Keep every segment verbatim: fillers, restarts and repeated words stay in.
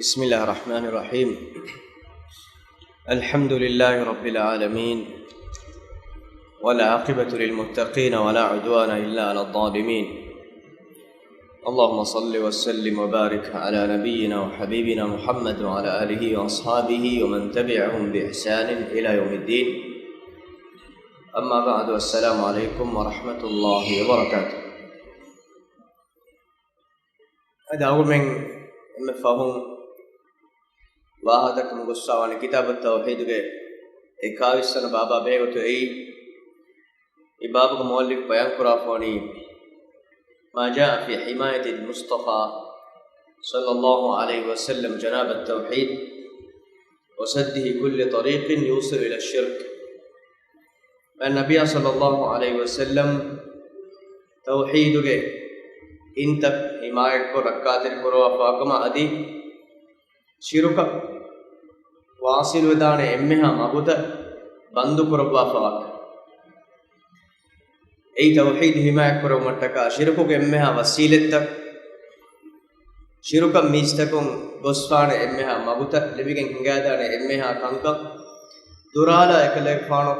بسم الله الرحمن الرحيم. الحمد لله رب العالمين، والعاقبة للمتقين، ولا عدوان إلا على الظالمين. اللهم صل وسلم وبارك على نبينا وحبيبنا محمد وعلى آله وأصحابه ومن تبعهم بإحسان إلى يوم الدين. أما بعد، السلام عليكم ورحمة الله وبركاته. އަދި އަޅުގަނޑުމެން އެންމެ ފަހުން ވާހަކަ ދައްކަމުން ގޮސްފަވާނެ ކިތާބު ތައުޙީދުގެ އެކާވީސް ވަނަ ބާބާ ބެހޭގޮތު އެއީ، އެ ބާބުގެ މުއައްލިފު ބަޔާން ކުރާފަވަނީ، ما جاء في حماية المصطفى صلى الله عليه وسلم جناب التوحيد وسده كل طريق يوصل إلى الشرك. މާތް ނަބިއްޔާ ޞައްލައްލާހު ޢަލައިހި ވަސައްލަމް ތައުޙީދުގެ އިންތައް ޙިމާޔަތްކޮށް ރައްކާތެރި ކުރައްވާފަވާކަމަށް އަދި ޝިރުކަށް ވާޞިލުވެދާނެ އެންމެހާ މަގުތައް ބަންދު ކުރައްވާފަވާކަން. އެއީ ތައުޙީދު ޙިމާޔަތް ކުރެވުމަށްޓަކާ ޝިރުކުގެ އެންމެހާ ވަސީލަތްތައް، ޝިރުކަށް މީސްތަކުން ގޮސްފާނެ އެންމެހާ މަގުތައް، ލިބިގެން ހިނގާދާނެ އެންމެހާ ކަންކަން ދުރާލާ އެކަލޭގެފާނު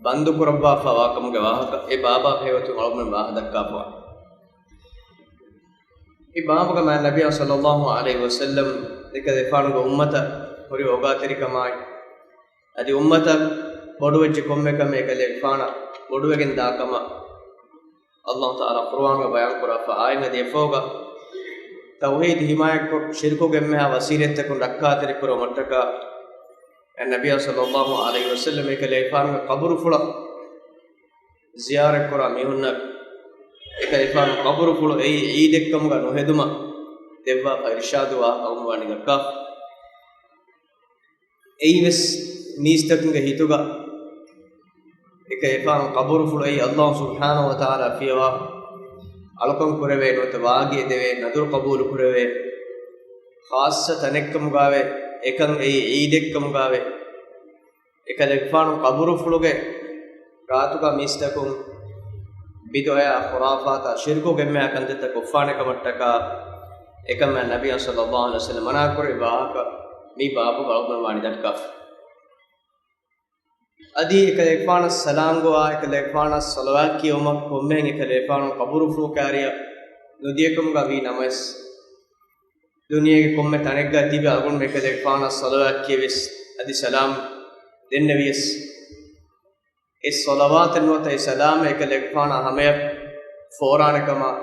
ބަންދު ކުރައްވާފަވާކަމުގެ ވާހަކަ އެ ބާބާ ބެހޭގޮތުން އަޅުގަނޑުމެން ވާހަކަ ދައްކާފަވާނެ. އެ ބާބުގަ މާތް ނަބިއްޔާ ޞައްލައްލާހު ޢަލައިހި ވަސައްލަމް އެކަލޭގެފާނުގެ އުއްމަތަށް ހުރި އޯގާތެރިކަމާއި، އަދި އުއްމަތަށް ބޮޑުވެއްޖެ ކޮންމެ ކަމެއް އެކަލޭގެފާނަށް ބޮޑުވެގެން ދާ ކަމަށް އައްލާހު ތަޢާލާ ޤުރުއާންގަ ބަޔާން ކުރާފަ އާއިން އަދި އެފަހުގަ ތައުޙީދު ޙިމާޔަތްކޮށް، ޝިރުކުގެ އެންމެހާ ވަސީލަތްތަކުން ރައްކާތެރި ކުރުމަށްޓަކާ، ނަބިއްޔާ ޞައްލައްލާހު ޢަލައިހި ވަސައްލަމް އެކަލޭގެފާނުގެ ޤަބުރުފުޅަށް ޒިޔާރަތްކުރާ މީހުންނަށް އެކަލޭގެފާނު ޤަބުރުފުޅު އެއީ ޢީދެއްކަމުގަ ނުހެދުމަށް ދެއްވާފަ އިރުޝާދު ވާހަކަ އަޅުގަނޑުމެން ދައްކާފަ. އެއީވެސް މީސްތަކުންގެ ހިތުގަ އެކަލޭގެފާނު ޤަބުރުފުޅު އެއީ އައްލާހު ސުބްޙާނަހު ވަތަޢާލާ ފިޔަވާ، އަޅުކަން ކުރެވޭ ނުވަތަ ވާގި އެދެވޭ، ނަދުރު ޤަބޫލު ކުރެވޭ ޚާއްޞަ ތަނެއްކަމުގައވޭ، އެކަން އެއީ ޢީދެއްކަމުގައވޭ. އެކަލޭގެފާނު ޤަބުރުފުޅުގެ ގާތުގަ މީސްތަކުން ބިދުޢައާ ޚުރާފާތާ ޝިރުކުގެ އެންމެހާ ކަންތައްތައް ކޮށްފާނެ ކަމަށްޓަކާ، އެކަން ނަބިއްޔާ ޞައްލައްލާހު ޢަލައިހި ވަސައްލަމް މަނާ ކުރެއްވި ވާހަކަ މި ބާބުގަ އަޅުގަނޑުމެން ވާނީ ދައްކާފަ. އަދި އެކަލޭގެފާނަށް ސަލާމް ގޮވާ، އެކަލޭގެފާނަށް ޞަލަވާތް ކިޔެވުމަށް ކޮންމެހެން އެކަލޭގެފާނު ޤަބުރުފުޅު ކާރިއަށް ނުދިޔަކަމުގަ ވީ ނަމަވެސް، ދުނިޔޭގެ ކޮންމެ ތަނެއްގަ ތިބި އަޅުގަނޑުމެން އެކަލޭގެފާނަށް ޞަލަވާތް ކިޔެވިޔަސް އަދި ސަލާމް ދެންނެވިޔަސް، އެ ޞަލަވާތެއް ނުވަތަ އެ ސަލާމެއް އެކަލޭގެފާނާ ހަމަޔަށް ފޯރާނެ ކަމަށް،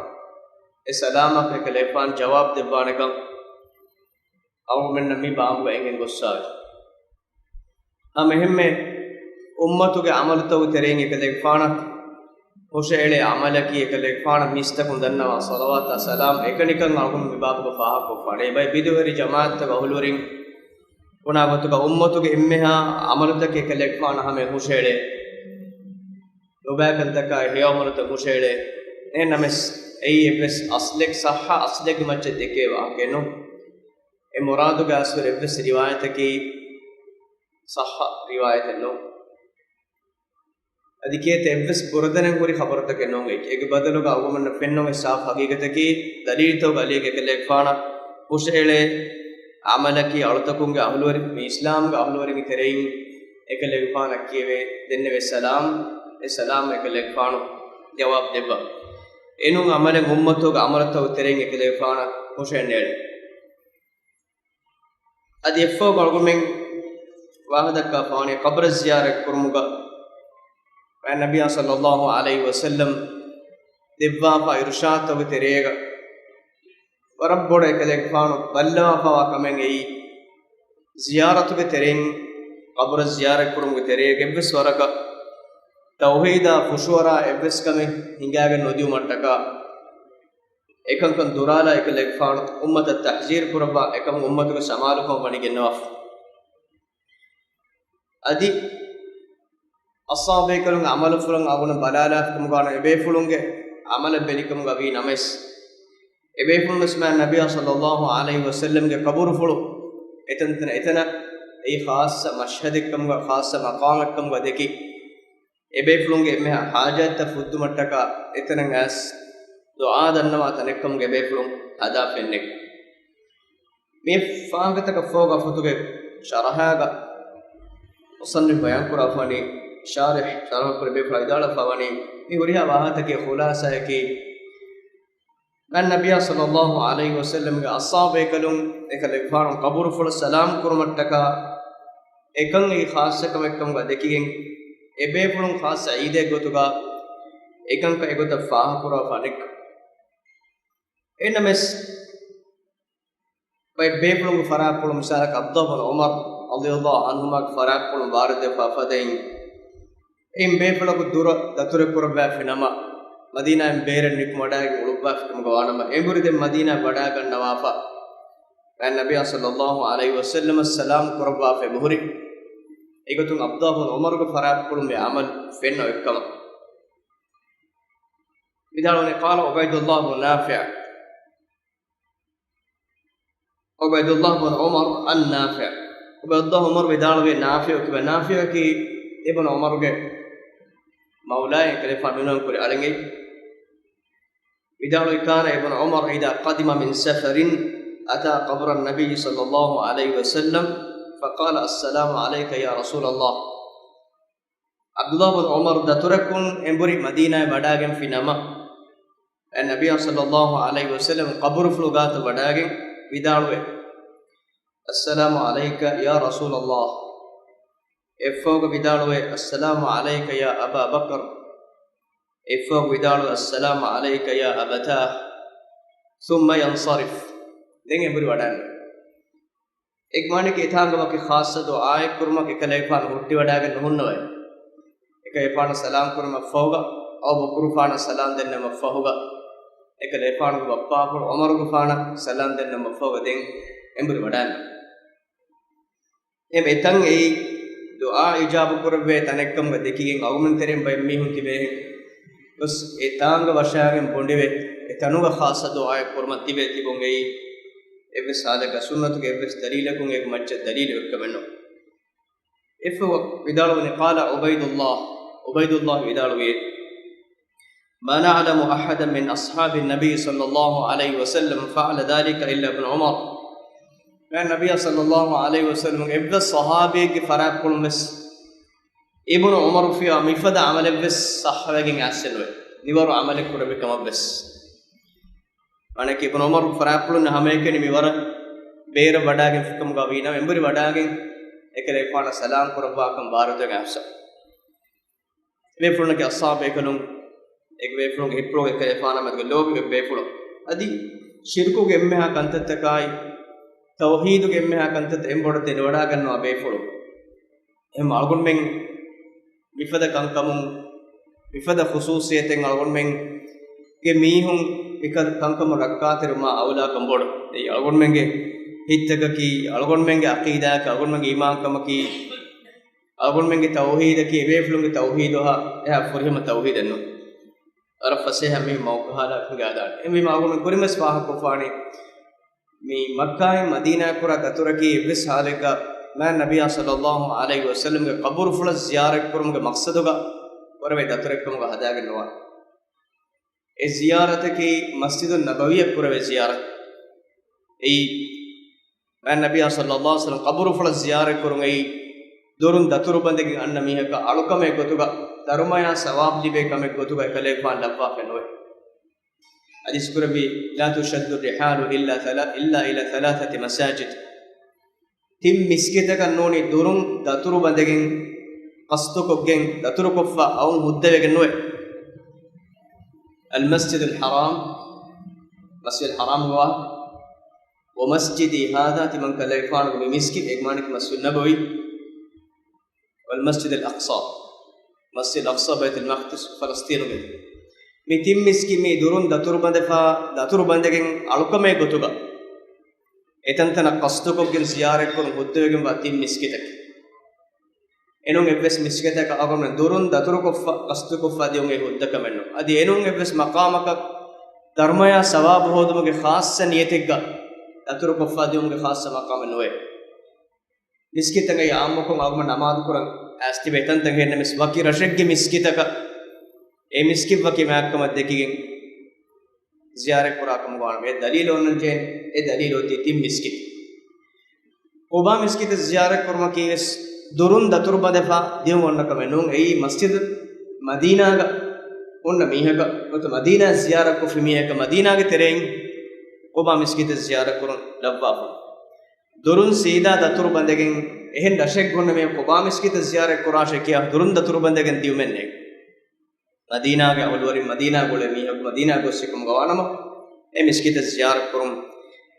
އެ ސަލާމަކަށް އެކަލޭގެފާނު ޖަވާބު ދެއްވާނެ ކަން އަޅުގަނޑުމެންނަށް މި ބާބުގަ އެނގެން ގޮއްސާވޭ. ހަމަ އެހެންމެ އުއްމަތުގެ ޢަމަލުތަކުގެ ތެރެއިން އެކަލޭގެފާނަށް ހުށައެޅޭ ޢަމަލަކީ އެކަލޭގެފާނަށް މީސްތަކުން ދަންނަވާ ޞަލަވާތާ ސަލާމް އެކަނިކަން އަޅުގަނޑު މި ބާބުގަ ފާހަގަކޮށްފާނެ. އެބައި ބިދުޢަވެރި ޖަމާޢަތްތަކުގެ އަހުލުވެރިން ބުނާ ގޮތުގަ އުއްމަތުގެ އެންމެހާ ޢަމަލުތަކެއް އެކަލޭގެފާނަށް ހަމަޔަށް ހުށައެޅޭ. ނުބައި ކަންތަކާއި ހެޔޮ ޢަމަލުތައް ހުށައެޅޭ. އެހެން ނަމަވެސް އެއީ އެއްވެސް އަސްލެއް، ޞައްޙަ އަސްލެއްގެ މައްޗަށް ދެކޭ ވާހަކައެއް ނޫން. އެ މުރާދުގަ އަސްލު އެއްވެސް ރިވާޔަތަކީ ޞައްޙަ ރިވާޔަތެއް ނޫން. އަދި ކޭތަ އެއްވެސް ބުރަދެނެން ހުރި ޚަބަރުތަކެއް ނޫން. އެ، އޭގެ ބަދަލުގަ އަޅުގަނޑުމެންނަށް ފެންނަ އެއް ސާފު ހަގީގަތަކީ، ދަލީލުތަކުގެ އަލީގަ އެކަލޭގެފާނަށް ހުށައެޅޭ ޢަމަލަކީ އަޅުތަކުންގެ އަހުލުވެރި، މި އިސްލާމްގެ އަހުލުވެރިންގެ ތެރެއިން އެކަލޭގެފާނަށް ކިޔެވޭ ދެންނެވޭ ސަލާމް، އެ ސަލާމް އެކަލޭގެފާނު ޖަވާބު ދެއްވާ. އެނޫން ޢަމަލެއް އުއްމަތުގެ ޢަމަލުތަކުގެ ތެރެއިން އެކަލޭގެފާނަށް ހުށައެއް ނޭޅޭ. އަދި އެއްފަހު އަޅުގަނޑުމެން ވާހަކަ ދައްކާފާނީ ޤަބްރަށް ޒިޔާރަތް ކުރުމުގަ ނަބިއްޔާ ޞައްލައްލާހު ޢަލައިހި ވަސައްލަމް ދެއްވާފާ އިރުޝާދުތަކުގެ ތެރޭގަ ވަރަށް ބޮޑަށް އެކަލޭގެފާނު ބައްލަވާފާވާ ކަމެއް އެއީ، ޒިޔާރަތުގެ ތެރެއިން، ޤަބުރަށް ޒިޔާރަތް ކުރުމުގެ ތެރޭގަ އެއްވެސް ވަރަކަށް ތައުޙީދާ ފުށުއަރާ އެއްވެސް ކަމެއް ހިނގާގެން ނުދިއުމަށްޓަކާ، އެކަންކަން ދުރާލާ އެކަލޭގެފާނު އުއްމަތަށް ތަޙްޒީރު ކުރައްވާ، އެކަމަކު އުއްމަތުގެ ސަމާލުކަމަށް ވަނީ ގެންނަވާފަ. އަދި އަޞްޙާބުބޭކަލުންގެ ޢަމަލުފުޅުން އަޅުގަނޑު ބަލާލާފަ ކަމުގަ ވާނަމަ، އެބޭފުޅުންގެ ޢަމަލެއް ބެލިކަމުގަ ވީ ނަމަވެސް، އެބޭފުޅުން ވެސް މާތް ނަބިއްޔާ ޞައްލައްލާހު ޢަލައިހި ވަސައްލަމްގެ ޤަބުރުފުޅު އެތަންތަނަށް އެތަނަށް އެއީ ޚާއްޞަ މަޝްހަދެއްކަމުގަ، ޚާއްޞަ މަޤާމެއްކަމުގަ ދެކި، އެބޭފުޅުންގެ އެންމެހާ ޙާޖާތްތައް ފުއްދުމަށްޓަކާ އެތަނަށް އައިސް ދުޢާ ދަންނަވާ ތަނެއްކަމުގަ އެބޭފުޅުން ހަދާ ފެންނެވި. މި ފާހަގަތަކަށް ފަހުގަ ފޮތުގެ ޝަރަޙާގަ މުޞައްނިފު ބަޔާންކުރާފަވަނީ، ޝާރިޙް ޝަރަޙަކުރި ބޭފުޅާ ވިދާޅުވެފަވަނީ، މި ހުރިހާ ވާހަކަތަކެއް ޚުލާޞާއަކީ، މާތް ނަބިއްޔާ ޞައްލައްލާހު ޢަލައިހި ވަސައްލަމްގެ އަޞްޙާބު ބޭކަލުން އެކަލޭގެފާނު ޤަބުރުފުޅަށް ސަލާމް ކުރުމަށްޓަކާ، އެކަން އެއީ ޚާއްޞަކަމެއްކަމުގަ ދެކިގެން، އެބޭފުޅުން ޚާއްޞަ ޢީދެއްގޮތުގަ އެކަންކަން އެގޮތަށް ފާހަގަކުރާފަ ނެތް. އެހެންނަމަވެސް، ބައެއް ބޭފުޅުންގެ ފަރާތްޕުޅުން، މިސާލަކަށް ޢަބްދުﷲ ބިން ޢުމަރު ރަޟިޔަﷲ ޢަންހުމާގެ ފަރާތްޕުޅުން ވާރިދުވެފަ ފަދައިން، އެއިން ބޭފުޅަކު ދުރަށް ދަތުރެއް ކުރައްވާފި ނަމަ، މަދީނާއިން ބޭރެއް ނިކުމެވަޑައިގެން އުޅުއްވާފިކަމުގަ ވާނަމަ، އެނބުރި ދެން މަދީނާއަށް ވަޑާގަންނަވާފަ، މާތް ނަބިއްޔާ ޞައްލައްލާހު ޢަލައިހި ވަސައްލަމަށް ސަލާމް ކުރައްވާފަ އެބަހުރި. އެގޮތުން ޢަބްދުﷲ ބިން ޢުމަރުގެ ފަރާތްޕުޅުން މި ޢަމަލު ފެންނަ އޮތްކަމަށް ވިދާޅުވަނީ، قال عبيد الله بن نافع. ޢުބައިދުﷲ ބިން ޢުމަރު ޢަން ނާފިޢު. ޢުބައިދުﷲ ޢުމަރު ވިދާޅުވި، ނާފިޢު ކިބަ، ނާފިޢަކީ އިބްނު ޢުމަރުގެ މައުލާއެއް، ކަލޭފާނު މިނުވަންކުރި އަޅެއް. ވިދާޅުވި، كان ابن عمر إذا قدم من سفر أتى قبر النبي صلى الله عليه وسلم فقال السلام عليك يا رسول الله. ޢަބްދުﷲ ބިން ޢުމަރު ދަތުރަކުން އެނބުރި މަދީނާއަށް ވަޑާގެންފި ނަމަ، އެ ނަބިއްޔާ ޞައްލައްލާހު ޢަލައިހި ވަސައްލަމް ޤަބުރުފުޅު ގާތަށް ވަޑާގެން ވިދާޅުވޭ، السلام عليك يا رسول الله. އެއަށްފަހުގަ ވިދާޅުވޭ، السلام عليك يا أبا بكر. އެއަށްފަހުގަ ވިދާޅުވޭ، السلام عليك يا أبتاه. ثم ينصرف. ދެން އެނބުރި ވަޑާން. އެގެ މާނައަކީ އެތާނގަ ވަކި ޚާއްޞަ ދުޢާއެއް ކުރުމަކަށް އެކަލޭގެފާނު ހުއްޓިވަޑާގެން ނުހުންނަވައި. އެކަލޭގެފާނަށް ސަލާމް ކުރުމަށްފަހުގަ، އަބޫބަކުރުފާނަށް ސަލާމް ދެންނެވުމަށްފަހުގަ، އެކަލޭގެފާނުގެ ބައްޕާފުޅު ޢުމަރުގެފާނަށް ސަލާމް ދެންނެވުމަށްފަހުގަ ދެން އެނބުރި ވަޑާން. އެ އެތަން އެއީ ދުޢާ އިޖާބަ ކުރެވޭ ތަނެއްކަމުގަ ދެކިގެން އަޅުގަނޑުމެން ތެރެއިން ބައެއް މީހުން ތިބޭހެން ގޮސް އެ ތާނގަ ވަށާގެން ބޮނޑިވެ، އެ ތަނުގަ ޚާއްޞަ ދުޢާއެއް ކުރުމަށް ތިބޭ ތިބުން އެއީ އެއްވެސް ހާލެއްގަ ސުންނަތުގެ އެއްވެސް ދަލީލަކުން އޭގެ މައްޗަށް ދަލީލެއް އޮތްކަމެއް ނޫން. އެއަށްފަހު ވިދާޅުވަނީ، قال عبيد الله، ޢުބައިދުﷲ ވިދާޅުވި، ما نعلم أحدا من أصحاب النبي صلى الله عليه وسلم فعل ذلك إلا ابن عمر. މާތް ނަބިއްޔާ ޞައްލައްލާހު ޢަލައިހި ވަސައްލަމްގެ އެއްވެސް ޞަޙާބީއެއްގެ ފަރާތްޕުޅުން ވެސް އިބްނު ޢުމަރު ފިޔާ މިފަދަ ޢަމަލެއްވެސް ޞައްޙަވެގެން އައިސްފަ ނުވޭ. މިވަރު ޢަމަލެއް ކުރެއްވި ކަމަށްވެސް. މާނައަކީ އިބްނު ޢުމަރު ފަރާތްޕުޅުން ހަމައެކަނި މިވަރަށް ބޭރަށް ވަޑާގެންފިކަމުގަ ވީނަމަ، އެނބުރި ވަޑާގެން އެކަލޭގެފާނަށް ސަލާމް ކުރައްވާކަން ވާރިދުވެގެން އައިސްފަ. އެބޭފުޅުންނަކީ އަޞްޙާބު ބޭކަލުން، އެ ބޭފުޅުންގެ ހިތްޕުޅުގަ އެކަލޭގެފާނާ މެދުގަ ލޯބިވެ ބޭފުޅުން. އަދި ޝިރުކުގެ އެންމެހާ ކަންތައްތަކާއި، ތައުޙީދުގެ އެންމެހާ ކަންތައްތައް އެނބޮޑަށް ދެނެވަޑާގަންނަވާ ބޭފުޅުން. އެހެން އަޅުގަނޑުމެން މިފަދަ ކަންކަމުން، މިފަދަ ޚުޞޫޞިއްޔަތެއް އަޅުގަނޑުމެންގެ މީހުން މިކަ-، ކަންކަމުން ރައްކާތެރިވުމާ އައުލާ ކަންބޮޑު. އެއީ އަޅުގަނޑުމެންގެ ހިތްތަކަކީ، އަޅުގަނޑުމެންގެ ޢަޤީދާއަކީ، އަޅުގަނޑުމެންގެ އީމާންކަމަކީ، އަޅުގަނޑުމެންގެ ތައުޙީދަކީ، އެބޭފުޅުންގެ ތައުޙީދު ހާ އެހާ ފުރިހަމަ ތައުޙީދެއް ނޫން. ވަރަށް ފަސޭހަ މީހުން މައުކަހާލާ ހިނގާދާނެ. އެހެންވީމަ އަޅުގަނޑު ކުރިންވެސް ފާހަގަކޮށްފާނީ، މި މައްކާއިން މަދީނާއަށް ކުރާ ދަތުރަކީ އެއްވެސް ހާލެއްގަ މާތް ނަބިއްޔާ ޞައްލައްލާހު ޢަލައިހި ވަސައްލަމްގެ ޤަބުރުފުޅަށް ޒިޔާރަތްކުރުމުގެ މަޤްޞަދުގަ ކުރެވޭ ދަތުރެއްކަމުގަ ހަދާގެންނުވާ. އެ ޒިޔާރަތަކީ މަސްޖިދުއް ނަބަވީއަށް ކުރެވޭ ޒިޔާރަތް. އެއީ، މާތް ނަބިއްޔާ ޞައްލައްލާހު ޢަލައިހި ވަސައްލަމް ޤަބުރުފުޅަށް ޒިޔާރަތްކުރުން އެއީ، ދުރުން ދަތުރު ބަނދެގެން އަންނަ މީހަކަށް އަޅުކަމެއް ގޮތުގަ، ދަރުމަޔާ ސަވާބު ލިބޭ ކަމެއް ގޮތުގަ އެކަލޭގެފާނު ލައްވާފައެއް ނުވޭ. ޙަދީޘް ކުރެއްވި، لا تشد الرحال إلا ثلا-، إلا إلى ثلاثة مساجد. ތިން މިސްކިތަކަށް ނޫނީ ދުރުން ދަތުރު ބަނދެގެން، ޤަޞްދުކޮށްގެން، ދަތުރުކޮށްފަ އައުން ހުއްދަވެގެން ނުވޭ. المسجد الحرام، މަސްޖިދުލް ޙަރާމްގަ ވާ، ومسجدي هذا، ތިމަން ކަލޭގެފާނުގެ މި މިސްކިތް، އޭގެ މާނައަކީ މަސްޖިދުއް ނަބަވީ، والمسجد الأقصى، މަސްޖިދުލް އަޤްޞާ، ބައިތުލް މަޤްދިސް، ފަލަސްޠީނުގެ. މި ތިން މިސްކިތް މި ދުރުން ދަތުރު ބަނދެފަ، ދަތުރު ބަނދެގެން އަޅުކަމެއް ގޮތުގަ، އެތަންތަނަށް ޤަޞްދުކޮށްގެން ޒިޔާރަތްކުރުން ހުއްދަވެގެންވާ ތިން މިސްކިތަކީ. އެނޫން އެއްވެސް މިސްކިތަކަށް އަޅުގަނޑުމެން ދުރުން ދަތުރުކޮށްފަ ޤަޞްދުކޮށްފަ ދިޔުން އެއީ ހުއްދަކަމެއް ނޫން. އަދި އެނޫން އެއްވެސް މަޤާމަކަށް ދަރުމަޔާ ސަވާބު ހޯދުމުގެ ޚާއްޞަ ނިޔަތެއްގަ ދަތުރުކޮށްފަ ދިޔުމުގެ ޚާއްޞަ މަޤާމެއް ނުވޭ. މިސްކިތްތަކަށް ޢާއްމުކޮށް އަޅުގަނޑު ނަމާދު ކުރަން އައިސް ތިބޭ ތަންތަން ހެންނަމެސް ވަކި ރަށެއްގެ މިސްކިތަކަށް އެ މިސްކިތް ވަކި މާތްކަމަށް ދެކިގެން ޒިޔާރަތް ކުރާ ކަމުގަ ވާނަމަ، އެ ދަލީލު އޮންނަން ޖެހޭނެ. އެ ދަލީލު އޮތީ ތިން މިސްކިތް. ޤުބާ މިސްކިތަށް ޒިޔާރަތް ކުރުމަކީ ވެސް ދުރުން ދަތުރު ބަނދެފަ ދިޔުމަށް އޮންނަ ކަމެއް ނޫން. އެއީ މަސްޖިދު މަދީނާގަ އޮންނަ މީހަކަށް ނުވަތަ މަދީނާ ޒިޔާރަތް ކޮށްފި މީހަކަށް މަދީނާގެ ތެރެއިން ޤުބާ މިސްކިތަށް ޒިޔާރަތް ކުރުން ލައްވާފަ. ދުރުން ސީދާ ދަތުރު ބަނދެގެން އެހެން ރަށެއް ހުންނަ މީހަކު ޤުބާ މިސްކިތަށް ޒިޔާރަތް ކުރާށޭ ކިޔާ ދުރުން ދަތުރު ބަނދެގެން ދިޔުމެއް ނެތް. މަދީނާގެ އަހުލުވެރިން މަދީނާ ގުޅޭ މީހަކު މަދީނާ ގޮސް ކަމުގަ ވާނަމަ، އެ މިސްކިތަށް ޒިޔާރަތް ކުރުން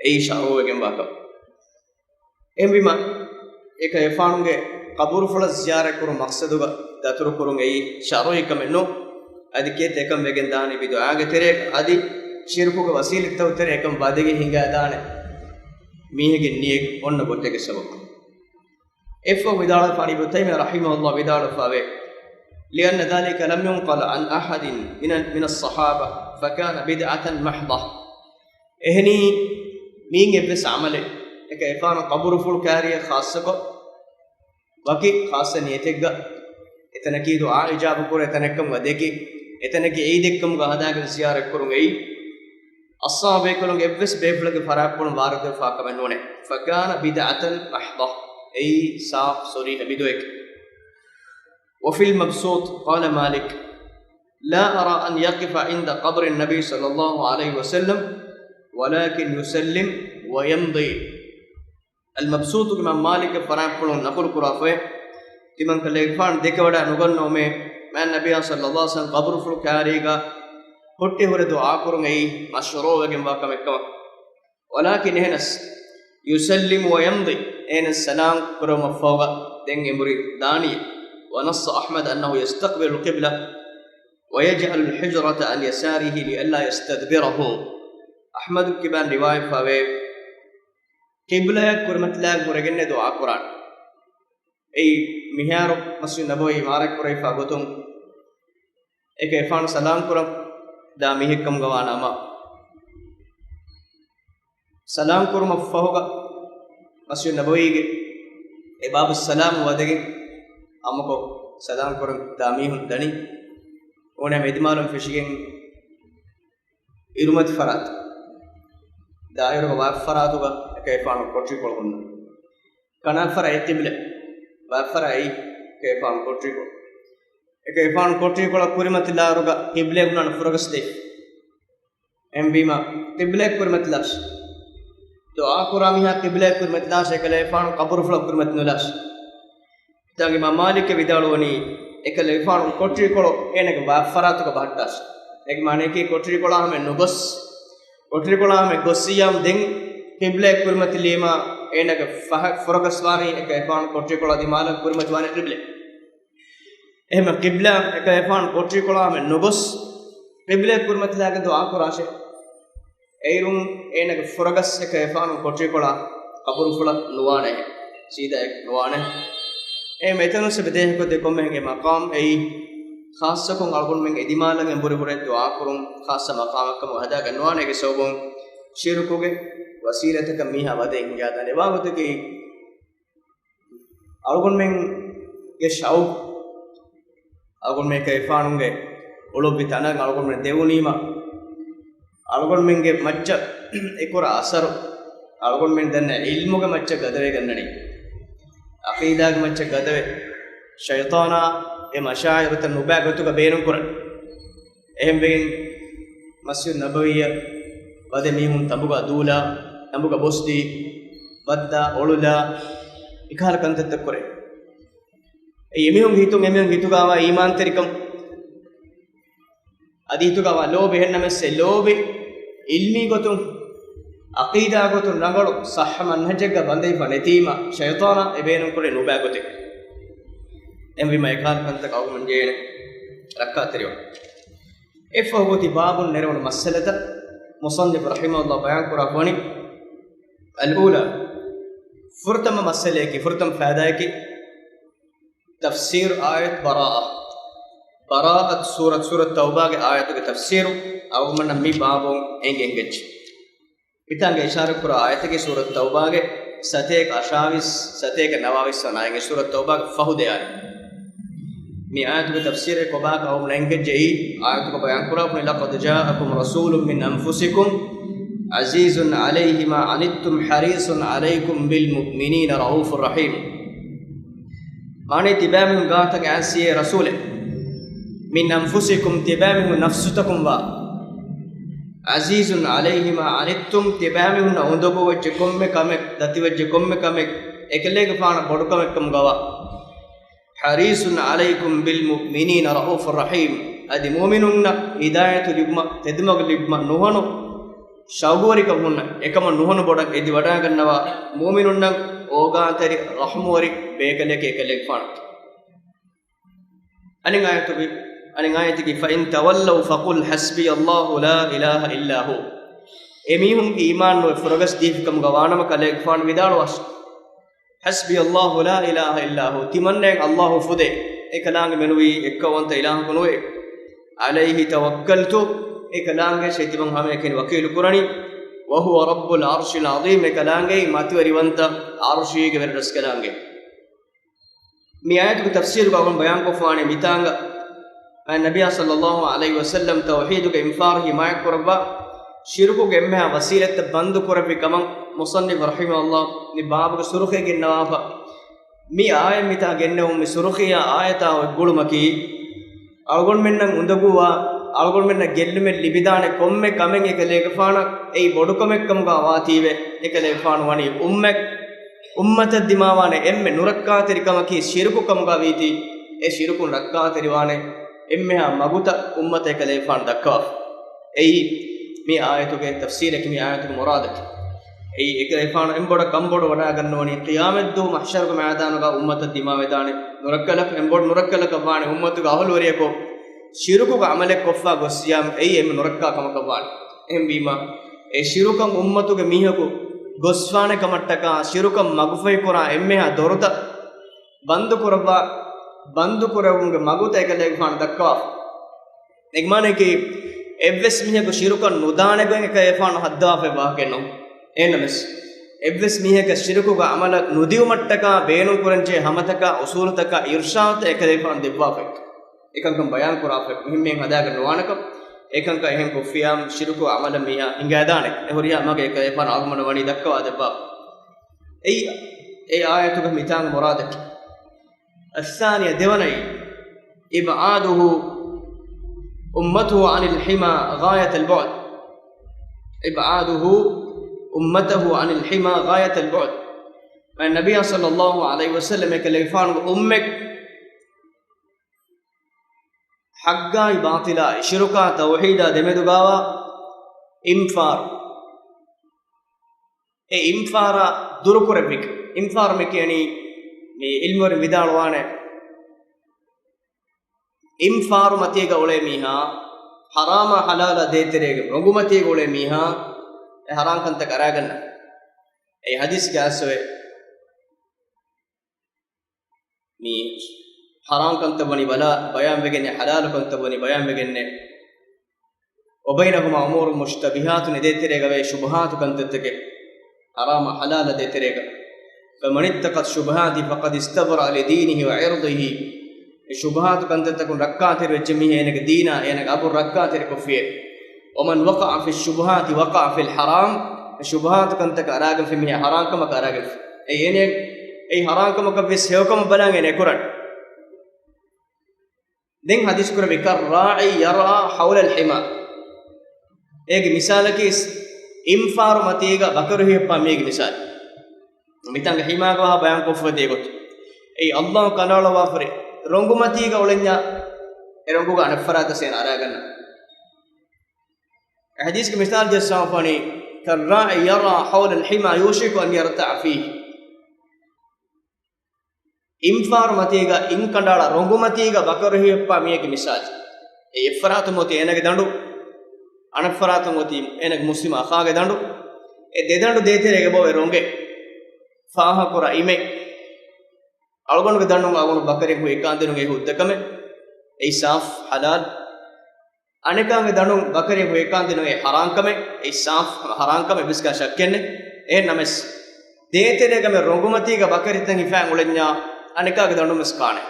އެއީ ޝަރުޢުވެގެންވާ ކަމެއް. އެހެންވީމަ، އެކަލޭގެފާނުގެ ޤަބުރުފުޅަށް ޒިޔާރަތް ކުރުން މަޤްޞަދުގަ ދަތުރު ކުރުން އެއީ ޝަރުޢީ ކަމެއް ނޫން. އަދި ކިއެއްތަ އެކަން ވެގެން ދާނީ ބިދުޢާގެ ތެރޭގަ، އަދި ޝިރުކުގެ ވަސީލަތްތަކުގެ ތެރޭ އެކަން ވަދެގެން ހިނގާދާނެ މީހެއްގެ ނިޔަތް އޮންނަ ގޮތެއްގެ ސަބަބުން. އެއަށްފަހު ވިދާޅުވެފަ ވަނީ، އިބްނު ތައިމިއްޔާ ރަޙިމަހުﷲ ވިދާޅުވެފައެވެ. لأن ذلك لم ينقل عن أحد من، من الصحابة، فكان بدعة محضة. އެހެނީ، މީން އެއްވެސް ޢަމަލެއް، އެކަލޭގެފާނު ޤަބުރުފުޅު ކައިރިއަށް ޚާއްޞަކޮށް، ވަކި ޚާއްޞަ ނިޔަތެއްގަ، އެތަނަކީ ދުޢާ އިޖާބަ ކުރާ ތަނެއްކަމުގަ ދެކި، އެތަނަކީ ޢީދެއްކަމުގަ ހަދާގެން ޒިޔާރަތް ކުރުން އެއީ، އަޞްޙާބު ބޭކަލުންގެ އެއްވެސް ބޭފުޅެއްގެ ފަރާތްޕުޅުން ވާރިދުވެފާ ކަމެއް ނޫނޭ. فكان بدعة محضة، އެއީ ސާފު ޞަރީޙަ ބިދުޢައެކޭ. وفي المبسوط قال مالك: لا أرى أن يقف عند قبر النبي صلى الله عليه وسلم، ولكن يسلم ويمضي. އަލްމަބްސޫޠުގެ އިމާމް މާލިކްގެ ފަރާތްޕުޅުން ނަޤުލު ކުރާފައި، ތިމަންކަލޭގެފާނު ދެކެވަޑައި ނުގަންނަވަމޭ، މާތް ނަބިއްޔާ ޞައްލައްލާހު ޢަލައިހި ވަސައްލަމް ޤަބުރުފުޅު ކައިރީގަ ހުއްޓި ހުރެ ދުޢާ ކުރުން އެއީ މަޝްރޫޢުވެގެންވާ ކަމެއްކަމަށް. ولكن އެހެނަސް، يسلم ويمضي، އެހެނަސް ސަލާމް ކުރުމަށްފަހުގަ ދެން އެނބުރި ދާނީ. ونص أحمد أنه يستقبل القبلة ويجعل الحجرة عن يساره لئلا يستدبره. އަޙްމަދު ކިބާން ރިވާޔަތްވެފައެވެ. ޤިބްލަޔަށް ކުރިމަތިލާގެން ހުރެގެންނޭ ދުޢާ ކުރާނެ. އެއީ މިހާރު މަސްޖިދު ނަބަވީ ޢިމާރާތް ކުރެވިފާ ގޮތުން، އެކަލޭގެފާނު ސަލާމް ކުރަން ދާ މީހެއްކަމުގަ ވާނަމަ، ސަލާމް ކުރުމަށް ފަހުގަ މަސްޖިދު ނަބަވީގެ އެ ބާބު ސަލާމް ވަދެގެން އާއްމުކޮށް ސަލާމް ކުރަން ދާ މީހުން ދަނީ، އޯނަ އެދިމާލުން ފެށިގެން އިރުމަތި ފަރާތު، ދާއިރުގަ ވާތް ފަރާތުގަ އެކަލޭގެފާނު ކޮޓަރިކޮޅު ހުންނަ. ކަނާތް ފަރާތް އެ ޤިބްލަ، ވާތް ފަރާތް އެކަލޭގެފާނު ކޮޓަރިކޮޅު. އެކަލޭގެފާނު ކޮޓަރިކޮޅަށް ކުރިމަތިލާއިރުގަ ޤިބްލައަށް ހުންނާނެ ފުރަގަސް ދެއް. އެހެންވީމަ، ޤިބްލައަށް ކުރިމަތިލާށޭ. ދުޢާ ކުރާ މީހާ ޤިބްލައަށް ކުރިމަތިލާށޭ، އެކަލޭގެފާނު ޤަބުރުފުޅަށް ކުރިމަތި ނުލާށޭ. އެތާނގެ އިމާމް މާލިކް ވިދާޅުވަނީ، އެކަލޭގެފާނު ކޮޓަރިކޮޅު އޭނަގެ ވާތްފަރާތުގަ ބަހައްޓާށޭ. އޭގެ މާނަޔަކީ ކޮޓަރިކޮޅާ ހަމަ ނުގޮސް، ކޮޓަރިކޮޅާ ހަމަ ގޮއްސިއްޔާމު ދެން ޤިބްލައަށް ކުރިމަތިލީމަ އޭނަގެ ފަހަތް ފުރަގަސްވާނީ އެކަލޭގެފާނު ކޮޓަރިކޮޅާ ދިމާލަށް ކުރިމަތިވާނީ ޤިބްލަ. އެހެންވީމަ ޤިބްލަ އެކަލޭގެފާނު ކޮޓަރިކޮޅާ ހަމަ ނުގޮސް، ޤިބްލައަށް ކުރިމަތިލާގެން ދުޢާ ކުރާށޭ. އެއިރުން އޭނަގެ ފުރަގަސް އެކަލޭގެފާނު ކޮޓަރިކޮޅާ ޤަބުރުފުޅަށް ނުވާނެ، ސީދާއެއް ނުވާނެ. އެހެންވީމަ އެތަނުސް އެބަ ދޭހަކޮށްދޭ ކޮންމެހެން އެ މަޤާމް އެއީ ޚާއްޞަކޮށް އަޅުގަނޑުމެން އެދިމާލަށް އެނބުރި ހުރެ ދުޢާ ކުރުން ޚާއްޞަ މަޤާމެއްކަމުގަ ހަދާގަންނަވާނެ. އޭގެ ސަބަބުން ޝިރުކުގެ ވަސީލަތަކަށް މީހާ ވަދެ ހިނގާދާނެ. ވާގޮތަކީ އަޅުގަނޑުމެންގެ ޝައުޤު، އަޅުގަނޑުމެން އެކަލޭގެފާނުގެ އުޅުއްވި ތަނަށް އަޅުގަނޑުމެން ދެވުނީމަ، އަޅުގަނޑުމެންގެ މައްޗަށް އެކުރާ އަސަރު، އަޅުގަނޑުމެން ދަންނަ ޢިލްމުގެ މައްޗަށް ގަދަވެގަންނަނީ. ޢަޤީދާގެ މައްޗަށް ގަދަވެ، ޝައިޠާނާ އެ މަޝާއިރުތައް ނުބައި ގޮތުގަ ބޭނުންކުރަން. އެހެންވެގެން މަސްޖިދު ނަބަވީއަށް ވަދެ މީހުން ތަނބުގަ ދޫލާ، ތަނބުގަ ބޮސްދީ، ބައްދާ އޮޅުލާ، އެކަހަލަ ކަންތައްތައް ކުރޭ. އެ އެމީހުންގެ ހިތުން، އެމީހުންގެ ހިތުގަވާ އީމާންތެރިކަން، އަދި ހިތުގަވާ ލޯބި، އެހެންނަމަވެސް އެ ލޯބި ޢިލްމީ ގޮތުން، ޢަޤީދާ ގޮތުން ރަނގަޅު ޞައްޙަ މަންހަޖެއްގަ ބަނދެވިފަ ނެތީމަ، ޝައިޠާނާ އެ ބޭނުންކުރޭ ނުބައި ގޮތެއް. އެހެންވީމަ އެކަހަލަ ކަންތައް އަޅުގަނޑުމެން ޖެހޭނެ ރައްކާތެރިވާން. އެއަށްފަހު ގޮތީ ބާބުން ނެރެވުނު މައްސަލަތައް މުޞައްނިފު ރަޙިމަހުﷲ ބަޔާންކުރާފަ ވަނީ، އަލްއޫލާ، ފުރަތަމަ މައްސަލަޔަކީ، ފުރަތަމަ ފައިދާޔަކީ، ތަފްސީރު އާޔަތު ބަރާއަ. ބަރާއަތު ސޫރަތު، ސޫރަތު ތައުބާގެ އާޔަތުގެ ތަފްސީރު އަޅުގަނޑަށް މި ބާބުން އެނގި އެނގިއްޖެ. މިތާނގެ އިޝާރަތްކުރާ އާޔަތަކީ ސޫރަތު ތައުބާގެ ސަތޭކަ އަށާވީސް، ސަތޭކަ ނަވާވީސް ވަނަ އާޔަތް، ސޫރަތު ތައުބާގެ ފަހު ދެ އާޔަތް. މި އާޔަތުގެ ތަފްސީރެއް ކޮބާކަށް އަޅުގަނޑަށް އެނގިއްޖެ އެއީ، އާޔަތުގަ ބަޔާންކުރާ ބުނި، لقد جاءكم رسول من أنفسكم عزيز عليه ما عنتم حريص عليكم بالمؤمنين رءوف رحيم. މާނަ ތިބާމީހުން ގާތަށް އައިސް އޭ ރަސޫލެއް، من أنفسكم، ތިބާމީހުން ނަފްސުތަކުން ވާ، عزيز عليه ما عنتم، ތިބާމީހުންނަށް އުނދަގޫވެއްޖެ ކޮންމެ ކަމެއް، ދަތިވެއްޖެ ކޮންމެ ކަމެއް، އެކަލޭގެފާނަށް ބޮޑުކަމެއްކަމުގަވާ، حريص عليكم بالمؤمنين رءوف رحيم، އަދި މުއުމިނުންނަށް ހިދާޔަތު ލިބުމަށް، ތެދުމަގު ލިބުމަށް ނުހަނު ޝައުގުވެރިކަން ހުންނަ، އެކަމަށް ނުހަނު ބޮޑަށް އެދިވަޑައިގަންނަވާ، މުއުމިނުންނަށް އޯގާތެރި ރަޙްމުވެރި ބޭކަލެކޭ އެކަލޭގެފާނު. އަނެއް އާޔަތުގެ، އަނެއް އާޔަތަކީ، فإن تولوا فقل حسبي الله لا إله إلا هو. އެމީހުން އީމާން ނުވެ ފުރަގަސް ދީފިކަމުގަ ވާނަމަ ކަލޭގެފާނު ވިދާޅުވާށި، حسبي الله لا إله إلا هو، ތިމަންނައަށް ﷲ ފުދޭ، އެކަލާނގެ މެނުވީ އެއްކައުވަންތަ އިލާހަކު ނުވޭ. عليه توكلت، އެކަލާނގެ ތިމަން ހަމައެކަނި ވަކީލު ކުރަނީ. وهو رب العرش العظيم، އެކަލާނގެ މަތިވެރިވަންތަ އަރުޝީގެ ވެރިރަސްކަލާނގެ. މި އާޔަތުގެ ތަފްސީރުގަ އަޅުގަނޑު ބަޔާންކޮށްފާނެ މިތާނގަ، އައި ނަބިޔާ ޞައްލައްލާހު ޢަލައިހި ވަސައްލަމް ތައުޙީދުގެ އިންފާރު ހިމާޔަތްކުރައްވާ، ޝިރުކުގެ އެންމެހާ ވަސީލަތްތައް ބަންދު ކުރެއްވި ކަމަށް މުޞައްނިފު ރަޙިމަހުﷲ މި ބާބުގެ ސުރުޚީ ގެންނަވާފަ. މި އާޔަތް މިތާ ގެންނެވުން މި ސުރުޚީއާ އާޔަތާ އޮތް ގުޅުމަކީ، އަޅުގަނޑުމެންނަށް އުނދަގޫވާ، އަޅުގަނޑުމެންނަށް ގެއްލުމެއް ލިބިދާނެ ކޮންމެ ކަމެއް އެކަލޭގެފާނަށް އެއީ ބޮޑުކަމެއްކަމުގަ ވާތީވެ، އެކަލޭގެފާނު ވަނީ އުއްމަތް، އުއްމަތަށް ދިމާވާނެ އެންމެ ނުރައްކާތެރި ކަމަކީ ޝިރުކު ކަމުގަ ވީތީ، އެ ޝިރުކުން ރައްކާތެރިވާނެ އެންމެހާ މަގުތައް އުއްމަތަށް އެކަލޭގެފާނު ދައްކަވާފަ. އެއީ މި އާޔަތުގެ ތަފްސީރަކީ، މި އާޔަތުގެ މުރާދަކީ. އެއީ އެކަލޭގެފާނު އެންބޮޑަށް ކަންބޮޑުވަޑައިގަންނަވަނީ ޤިޔާމަތްދުވަހު މަޙްޝަރުގެ މައިދާނުގަ އުއްމަތަށް ދިމާވެދާނެ ނުރައްކަލަކަށް، އެންބޮޑު ނުރައްކަލަކަށް ވާނެ އުއްމަތުގެ އަހުލުވެރިޔަކު ޝިރުކުގެ ޢަމަލެއް ކޮށްފަ ގޮއްސިޔާމު އެއީ އެންމެ ނުރައްކާ ކަމަކަށް ވާނެ. އެހެންވީމަ، އެ ޝިރުކަށް އުއްމަތުގެ މީހަކު ގޮސްފާނެ ކަމަށްޓަކާ، ޝިރުކަށް މަގުފަހިކުރާ އެންމެހާ ދޮރުތައް ބަންދުކުރައްވާ، ބަންދުކުރެވުމުގެ މަގުތައް އެކަލޭގެފާނު ދައްކަވާފަ. އޭގެ މާނައަކީ، އެއްވެސް މީހަކު ޝިރުކަށް ނުދާނެ ގޮތް އެކަލޭގެފާނު ހައްދަވާފައި ވާހަކައެއް ނޫން. އެހެންނަމަވެސް، އެއްވެސް މީހަކަށް ޝިރުކުގެ ޢަމަލަށް ނުދިއުމަށްޓަކާ ބޭނުންކުރަންޖެހޭ ހަމަތަކާ، އުޞޫލުތަކާ، އިރުޝާދުތައް އެކަލޭގެފާނު ދެއްވާފައި. އެކަންކަން ބަޔާން ކުރާފައި. މިހެންމެހެން ހަދާގެން ނުވާނެކަން، އެކަންކަން އެހެން ކޮށްފިޔާމު ޝިރުކު ޢަމަލަށް މީހާ ހިނގައިދާނެ. އެ ހުރިހާ މަގެއް އެކަލޭގެފާނު އަޅުގަނޑަށް ވަނީ ދައްކަވާ ދެއްވާފަ. އެއީ، އެ އާޔަތުގެ މިތާނގެ މުރާދަކީ. الثانية، ދެވަނައީ، إبعاده أمته عن الحمى غاية البعد. إبعاده أمته عن الحمى غاية البعد. ނަބިއްޔާ ޞައްލައްލާހު ޢަލައިހި ވަސައްލަމް އެކަލޭގެފާނުގެ އުއްމަތް ޙައްޤާއި ބާޠިލާއި، ޝިރުކާ ތައުޙީދާ ދެމެދުގަވާ އިންފާރު، އެ އިންފާރާ ދުރުކުރެއްވި، އިންފާރު މި ކިޔަނީ މި ޢިލްމުވެރިން ވިދާޅުވާނެ، އިންފާރު މަތީގަ އުޅޭ މީހާ، ޙަރާމާ ޙަލާލާ ދޭތެރޭގަ ރޮނގު މަތީގަ އުޅޭ މީހާ، އެ ޙަރާން ކަންތައް އަރާގަންނަ. އެ ޙަދީޘްގެ އަސްލު މި ޙަރާން ކަންތައް ވަނީ ބަލާ ބަޔާންވެގެންނެ، ޙަލާލު ކަންތައް ވަނީ ބަޔާންވެގެންނެ. وبينهما أمور مشتبهات، އެދޭތެރޭގަވޭ ޝުބުހާތު ކަންތައްތަކެއް، ޙަރާމާ ޙަލާލާ ދޭތެރޭގަ. فمن اتقى الشبهات فقد استبرأ لدينه وعرضه. އެ ޝުބުހާތު ކަންތައްތަކުން ރައްކާތެރިވެއްޖެ މީހާ އޭނަގެ އަބު ރައްކާތެރިކޮށްފިއޭ. ومن وقع في الشبهات وقع في الحرام. އެ ޝުބުހާތު ކަންތަކަށް އަރާގެންފި މީހާ ޙަރާން ކަމަކަށް އަރާގެންފި. އެ އޭނަ، އެ ޙަރާން ކަމަކަށް ވެސް ހެޔޮކަމަށް ބަލާން އޭނަ އެކުރަން. ދެން ޙަދީޘް ކުރެއްވި، كالراعي يرعى حول الحمى. އޭގެ މިސާލަކީ، އިންފާރު މަތީގަ ބަކަރު ހިޔައްޕާ މީގެ މިސާލު. މިތަންގަ ޙިމާގަ ވާހަކަ ބަޔާންކޮށްފަ ދިޔަ ގޮތުން. އެއީ ﷲ ކަނޑައަޅައްވާފަ ހުރި ރޮނގު މަތީގަ އުޅެންޏާ، އެ ރޮނގުގަ އަނެއްފަރާތަށް އޭނަ އަރާގަންނަ. ޙަދީޘްގެ މިސާލު ޖައްސާފަނީ، كالراعي يرعى حول الحمى يوشك أن يرتع فيه. އިންފާރު މަތީގަ އިން ކަނޑައަޅާ ރޮނގު މަތީގަ ބަކަރު ހިޔައްޕާ މީގެ މިސާލު. އެ އެއްފަރާތުން އޮތީ އޭނަގެ ދަނޑު، އަނެއްފަރާތުން އޮތީ އޭނަގެ މުސްލިމް އަޚާގެ ދަނޑު. އެ ދެ ދަނޑު ދޭތެރޭގަ ބޮވޭ ރޮނގެއް. ފާހަގަކުރާ އިމެއް. އަޅުގަނޑުގެ ދަނޑުން އަޅުގަނޑު ބަކަރިން ހުއިކާންދިނުން އެ ހުއްދަ ކަމެއް. އެއީ ސާފު ޙަލާލު. އަނެކާގެ ދަނޑުން ބަކަރި ހުއިކާންދިނުން އެ ޙަރާން ކަމެއް، އެއީ ސާފު ޙަރާން ކަމެއް އެއްވެސް ކަހަލަ ޝައްކެއް ނެތް. އެހެން ނަމަވެސް، ދޭތެރޭގަ މި ރޮނގުމަތީގަ ބަކަރިތައް ހިފާން އުޅެންޏާ، އަނެކާގެ ދަނޑުން ވެސް ކާނެ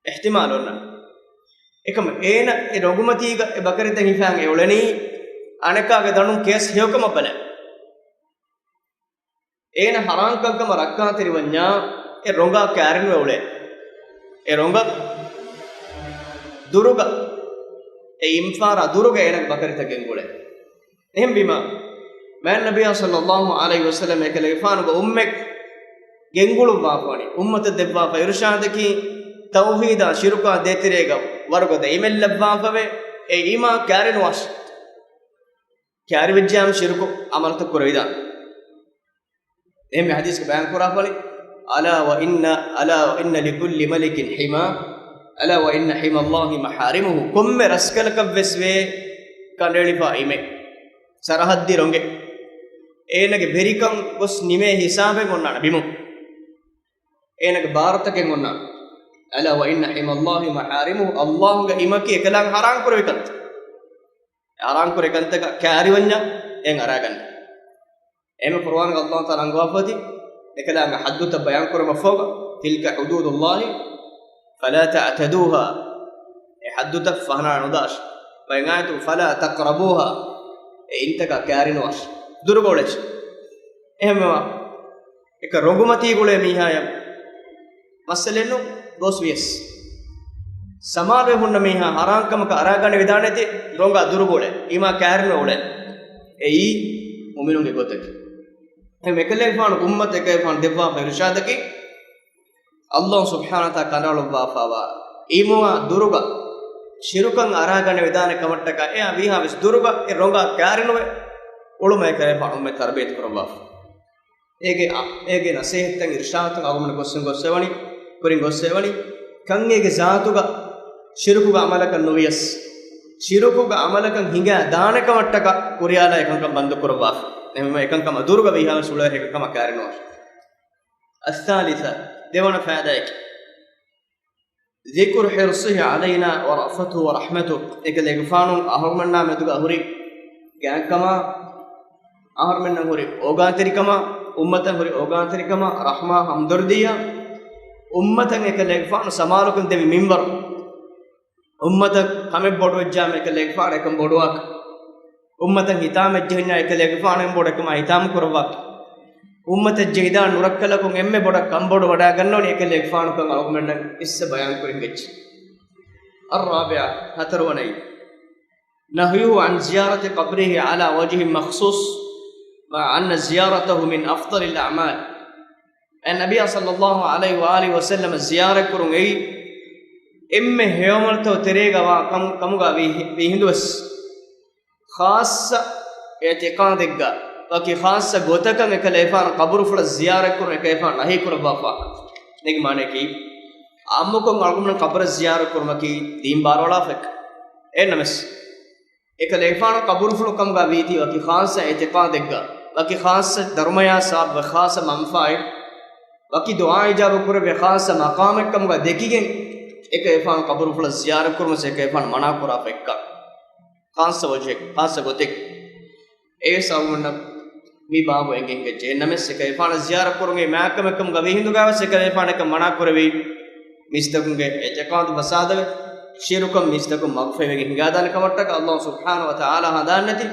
އިޙްތިމާލު އޮންނަ. އެކަމަ އޭނަ އެ ރޮނގުމަތީގަ އެ ބަކަރިތައް ހިފާން އެ އުޅެނީ، އަނެކާގެ ދަނޑުން ކޭސް ހެޔޮކަމަށް ބަލާ. އޭނަ ހަރާންކަންކަމަށް ރައްކާތެރިވަންޏާ، އެ ރޮނގާ ކާރިނުވެ އުޅޭ. އެ ރޮނގަށް ދުރުގަ، އެ އިންފާރާ ދުރުގަ އޭނަގެ ބަކަރިތައް ގެންގުޅޭ. އެހެންވީމަ، މާތް ނަބިއްޔާ ޞައްލައްލާހު ޢަލައިހި ވަސައްލަމް އެކަލޭގެފާނުގެ އުއްމެއް ގެންގުޅުއްވާފަވަނީ، އުއްމަތަށް ދެއްވާފަ އިރުޝާދަކީ، ތައުޙީދާ ޝިރުކާ ދޭތެރޭގަ ވަރުގަދަ އިމެއްލައްވާފަވޭ، އެ އީމާ ކާރިނުވާށި. ކާރިވެއްޖާމަ ޝިރުކު ޢަމަލުތައް ކުރެވިދާނެ. އެހެންމެ ޙަދީޘްގަ ބަޔާން ކުރާފަނި، ألا وإن، ألا وإن لكل ملك حمى، ألا وإن حمى الله محارمه. ކޮންމެ ރަސްކަލަކަށްވެސް ވޭ ކަނޑައެޅިފާ އިމެއް، ސަރަޙައްދީ ރޮނގެއް. އޭނަގެ ވެރިކަން ގޮސް ނިމޭ ހިސާބެއް އޮންނާނެ ބިމުން. އޭނަގެ ބާރުތަކެއް އޮންނާނެ. ألا وإن حمى الله محارمه، ﷲ ގެ އިމަކީ އެކަލާނގެ ޙަރާން ކުރެވި ކަންތައް. ޙަރާން ކުރެ ކަންތަކަށް ކާރިވަންޏާ އެން އަރާގަންނަ. އެހެން ޤުރުއާންގަ ﷲ ތަޢާލާ އަންގަވާފައި އެކަލާނގެ ޙައްދުތައް ބަޔާން ކުރުމަށްފަހުގަ، تلك حدود الله فلا تعتدوها، އެ ޙައްދުތައް ފަހަނާ ނުދާށި. ބައެއް އާޔަތު، فلا تقربوها، އެ އިންތަކާ ކާރިނުވާށި، ދުރުގަ އުޅޭށި. އެހެންވީމަ، އެކަ ރޮނގުމަތީ ގުޅޭ މީހާޔަށް މައްސަލައެއްނު ގޯސް ވިޔަސް، ސަމާލުވެ ހުންނަ މީހާ ހަރާންކަމަކަށް އަރާގަނެވިދާނެތީ ރޮނގާ ދުރުގަ އުޅޭ، އީމާ ކާރިނުވެ އުޅޭ. އެއީ މުއުމިނުންގެ ގޮތަކީ. އެހެން އެކަލޭގެފާނު އުއްމަތަށް އެކަލޭގެފާނު ދެއްވާފަ އިރުޝާދަކީ، ﷲ ސުބްޙާނަހޫ ވަތަޢާލާ ކަނޑައަޅުއްވާފައިވާ އީމާ ދުރުގަ ޝިރުކަށް އަރާގަނެވިދާނެ ކަމަށްޓަކާ، އެއާ ވީހާވެސް ދުރުގަ އެ ރޮނގާ ކާރިނުވެ އުޅުމަށް އެކަލޭގެފާނު އުއްމަތް ތަރުބިޔަތު ކުރައްވާފަ. އޭގެ، އޭގެ ނަޞޭޙަތްތައް އިރުޝާދުތައް އަޅުގަނޑު ގޮސް ގޮސް އެވަނީ، ކުރިން ގޮސް އެވަނީ، ކަން އޭގެ ޒާތުގަ ޝިރުކުގެ ޢަމަލަކަށް ނުވިޔަސް، ޝިރުކުގެ ޢަމަލަކަށް ހިނގާ ދާނެ ކަމަށްޓަކާ ކުރިޔާލާ އެކަންކަން ބަންދު ކުރައްވާފަ. އެހެންވީމަ އެކަންކަމަށް ދުރުގަ ވީހާވެސް އުޅޭ އެކަންކަމަށް ކާރިނުވާށި. الثالثة، ދެވަނަ ފައިދާއަކީ، ذكر حرصه علينا ورأفته ورحمته. އެކަލޭގެފާނު އަހަރުމެންނާ މެދުގަ ހުރި ގާތްކަމާ، އަހަރުމެންނަށް ހުރި އޯގާތެރިކަމާ، އުއްމަތަށް ހުރި އޯގާތެރިކަމާ، ރަޙްމާ ހަމްދަރްދީއާ، އުއްމަތަށް އެކަލޭގެފާނު ސަމާލުކަން ދެވި މިންވަރު. އުއްމަތަށް ކަމެއް ބޮޑުވެއްޖާމަ އެކަލޭގެފާނު އެކަން ބޮޑުވާކަށް، އުއްމަތަށް ހިތާމައެއް ޖެހެންޏާ އެކަލޭގެފާނު އެންމެ ބޮޑަށް ކަމާ ހިތާމަ ކުރައްވާކަށް، އުއްމަތަށް ޖެހިދާނެ ނުރައްކަލަކުން އެންމެ ބޮޑަށް ކަންބޮޑު ވަޑައިގަންނަވަނީ އެކަލޭގެފާނުކަން އަޅުގަނޑުމެންނަށް އިސް ބަޔާންކުރިން އެއްޗެއް. الرابعة، ހަތަރުވަނައީ، نهيه عن زيارة قبره على وجه مخصوص، مع أن زيارته من أفضل الأعمال. އެ ނަބިއްޔާ ޞައްލައްލާހު ޢަލައިހި ވައާލިހި ވަސައްލަމަ ޒިޔާރަތްކުރުން އެއީ އެންމެ ހެޔޮޢަމަލުތައް ތެރޭގަ ވާ ކަމު، ކަމުގަ ވީ، ވީ ހިނދުވެސް، ޚާއްޞަ އިޢްތިޤާދެއްގަ ވަކި ޚާއްޞަ ގޮތަކަށް އެކަލޭގެފާނު ޤަބުރުފުޅަށް ޒިޔާރަތްކުރުން އެކަލޭގެފާނު ނަހީ ކުރައްވާފަ. އޭގެ މާނައަކީ، ޢާއްމުކޮށް އަޅުގަނޑުމެން ޤަބުރަށް ޒިޔާރަތްކުރުމަކީ ދީން ބާރުއަޅާފަ އެއްކަ. އެހެންނަމަވެސް، އެކަލޭގެފާނު ޤަބުރުފުޅު ކަމުގަ ވީތީ ވަކި ޚާއްޞަ އިޢްތިޤާދެއްގަ، ވަކި ޚާއްޞަ ދަރުމަޔާ ސަބަބު، ޚާއްޞަ މަންފާއެއް، ވަކި ދުޢާ އިޖާބަ ކުރެވޭ ޚާއްޞަ މަޤާމެއް ކަމުގަ ދެކިގެން، އެކަލޭގެފާނު ޤަބުރުފުޅަށް ޒިޔާރަތްކުރުމަށް އެކަލޭގެފާނު މަނާ ކުރާފަ އެއްކަ. ޚާއްޞަ ވަޖްހެއް، ޚާއްޞަ ގޮތެއް. އެވެސް އަޅުގަނޑަށް މި ބާބު އެނގެން އެއްޗެއް. އެހެންނަމެސް އެކަލޭގެފާނަށް ޒިޔާރަތް ކުރުމުގެ މާތްކަމެއް ކަމުގަ ވީހިނދުގަވެސް އެކަލޭގެފާނަށް އެކަން މަނާ ކުރެވި، މީސްތަކުންގެ އިޢްތިޤާދު ފަސާދަވެ، ޝިރުކަށް މީސްތަކުން މަގުފަހިވެގެން ހިނގާދާނެ ކަމަށްޓަކާ ﷲ ސުބްޙާނަހޫ ވަތަޢާލާ ހަނދާންނެތި،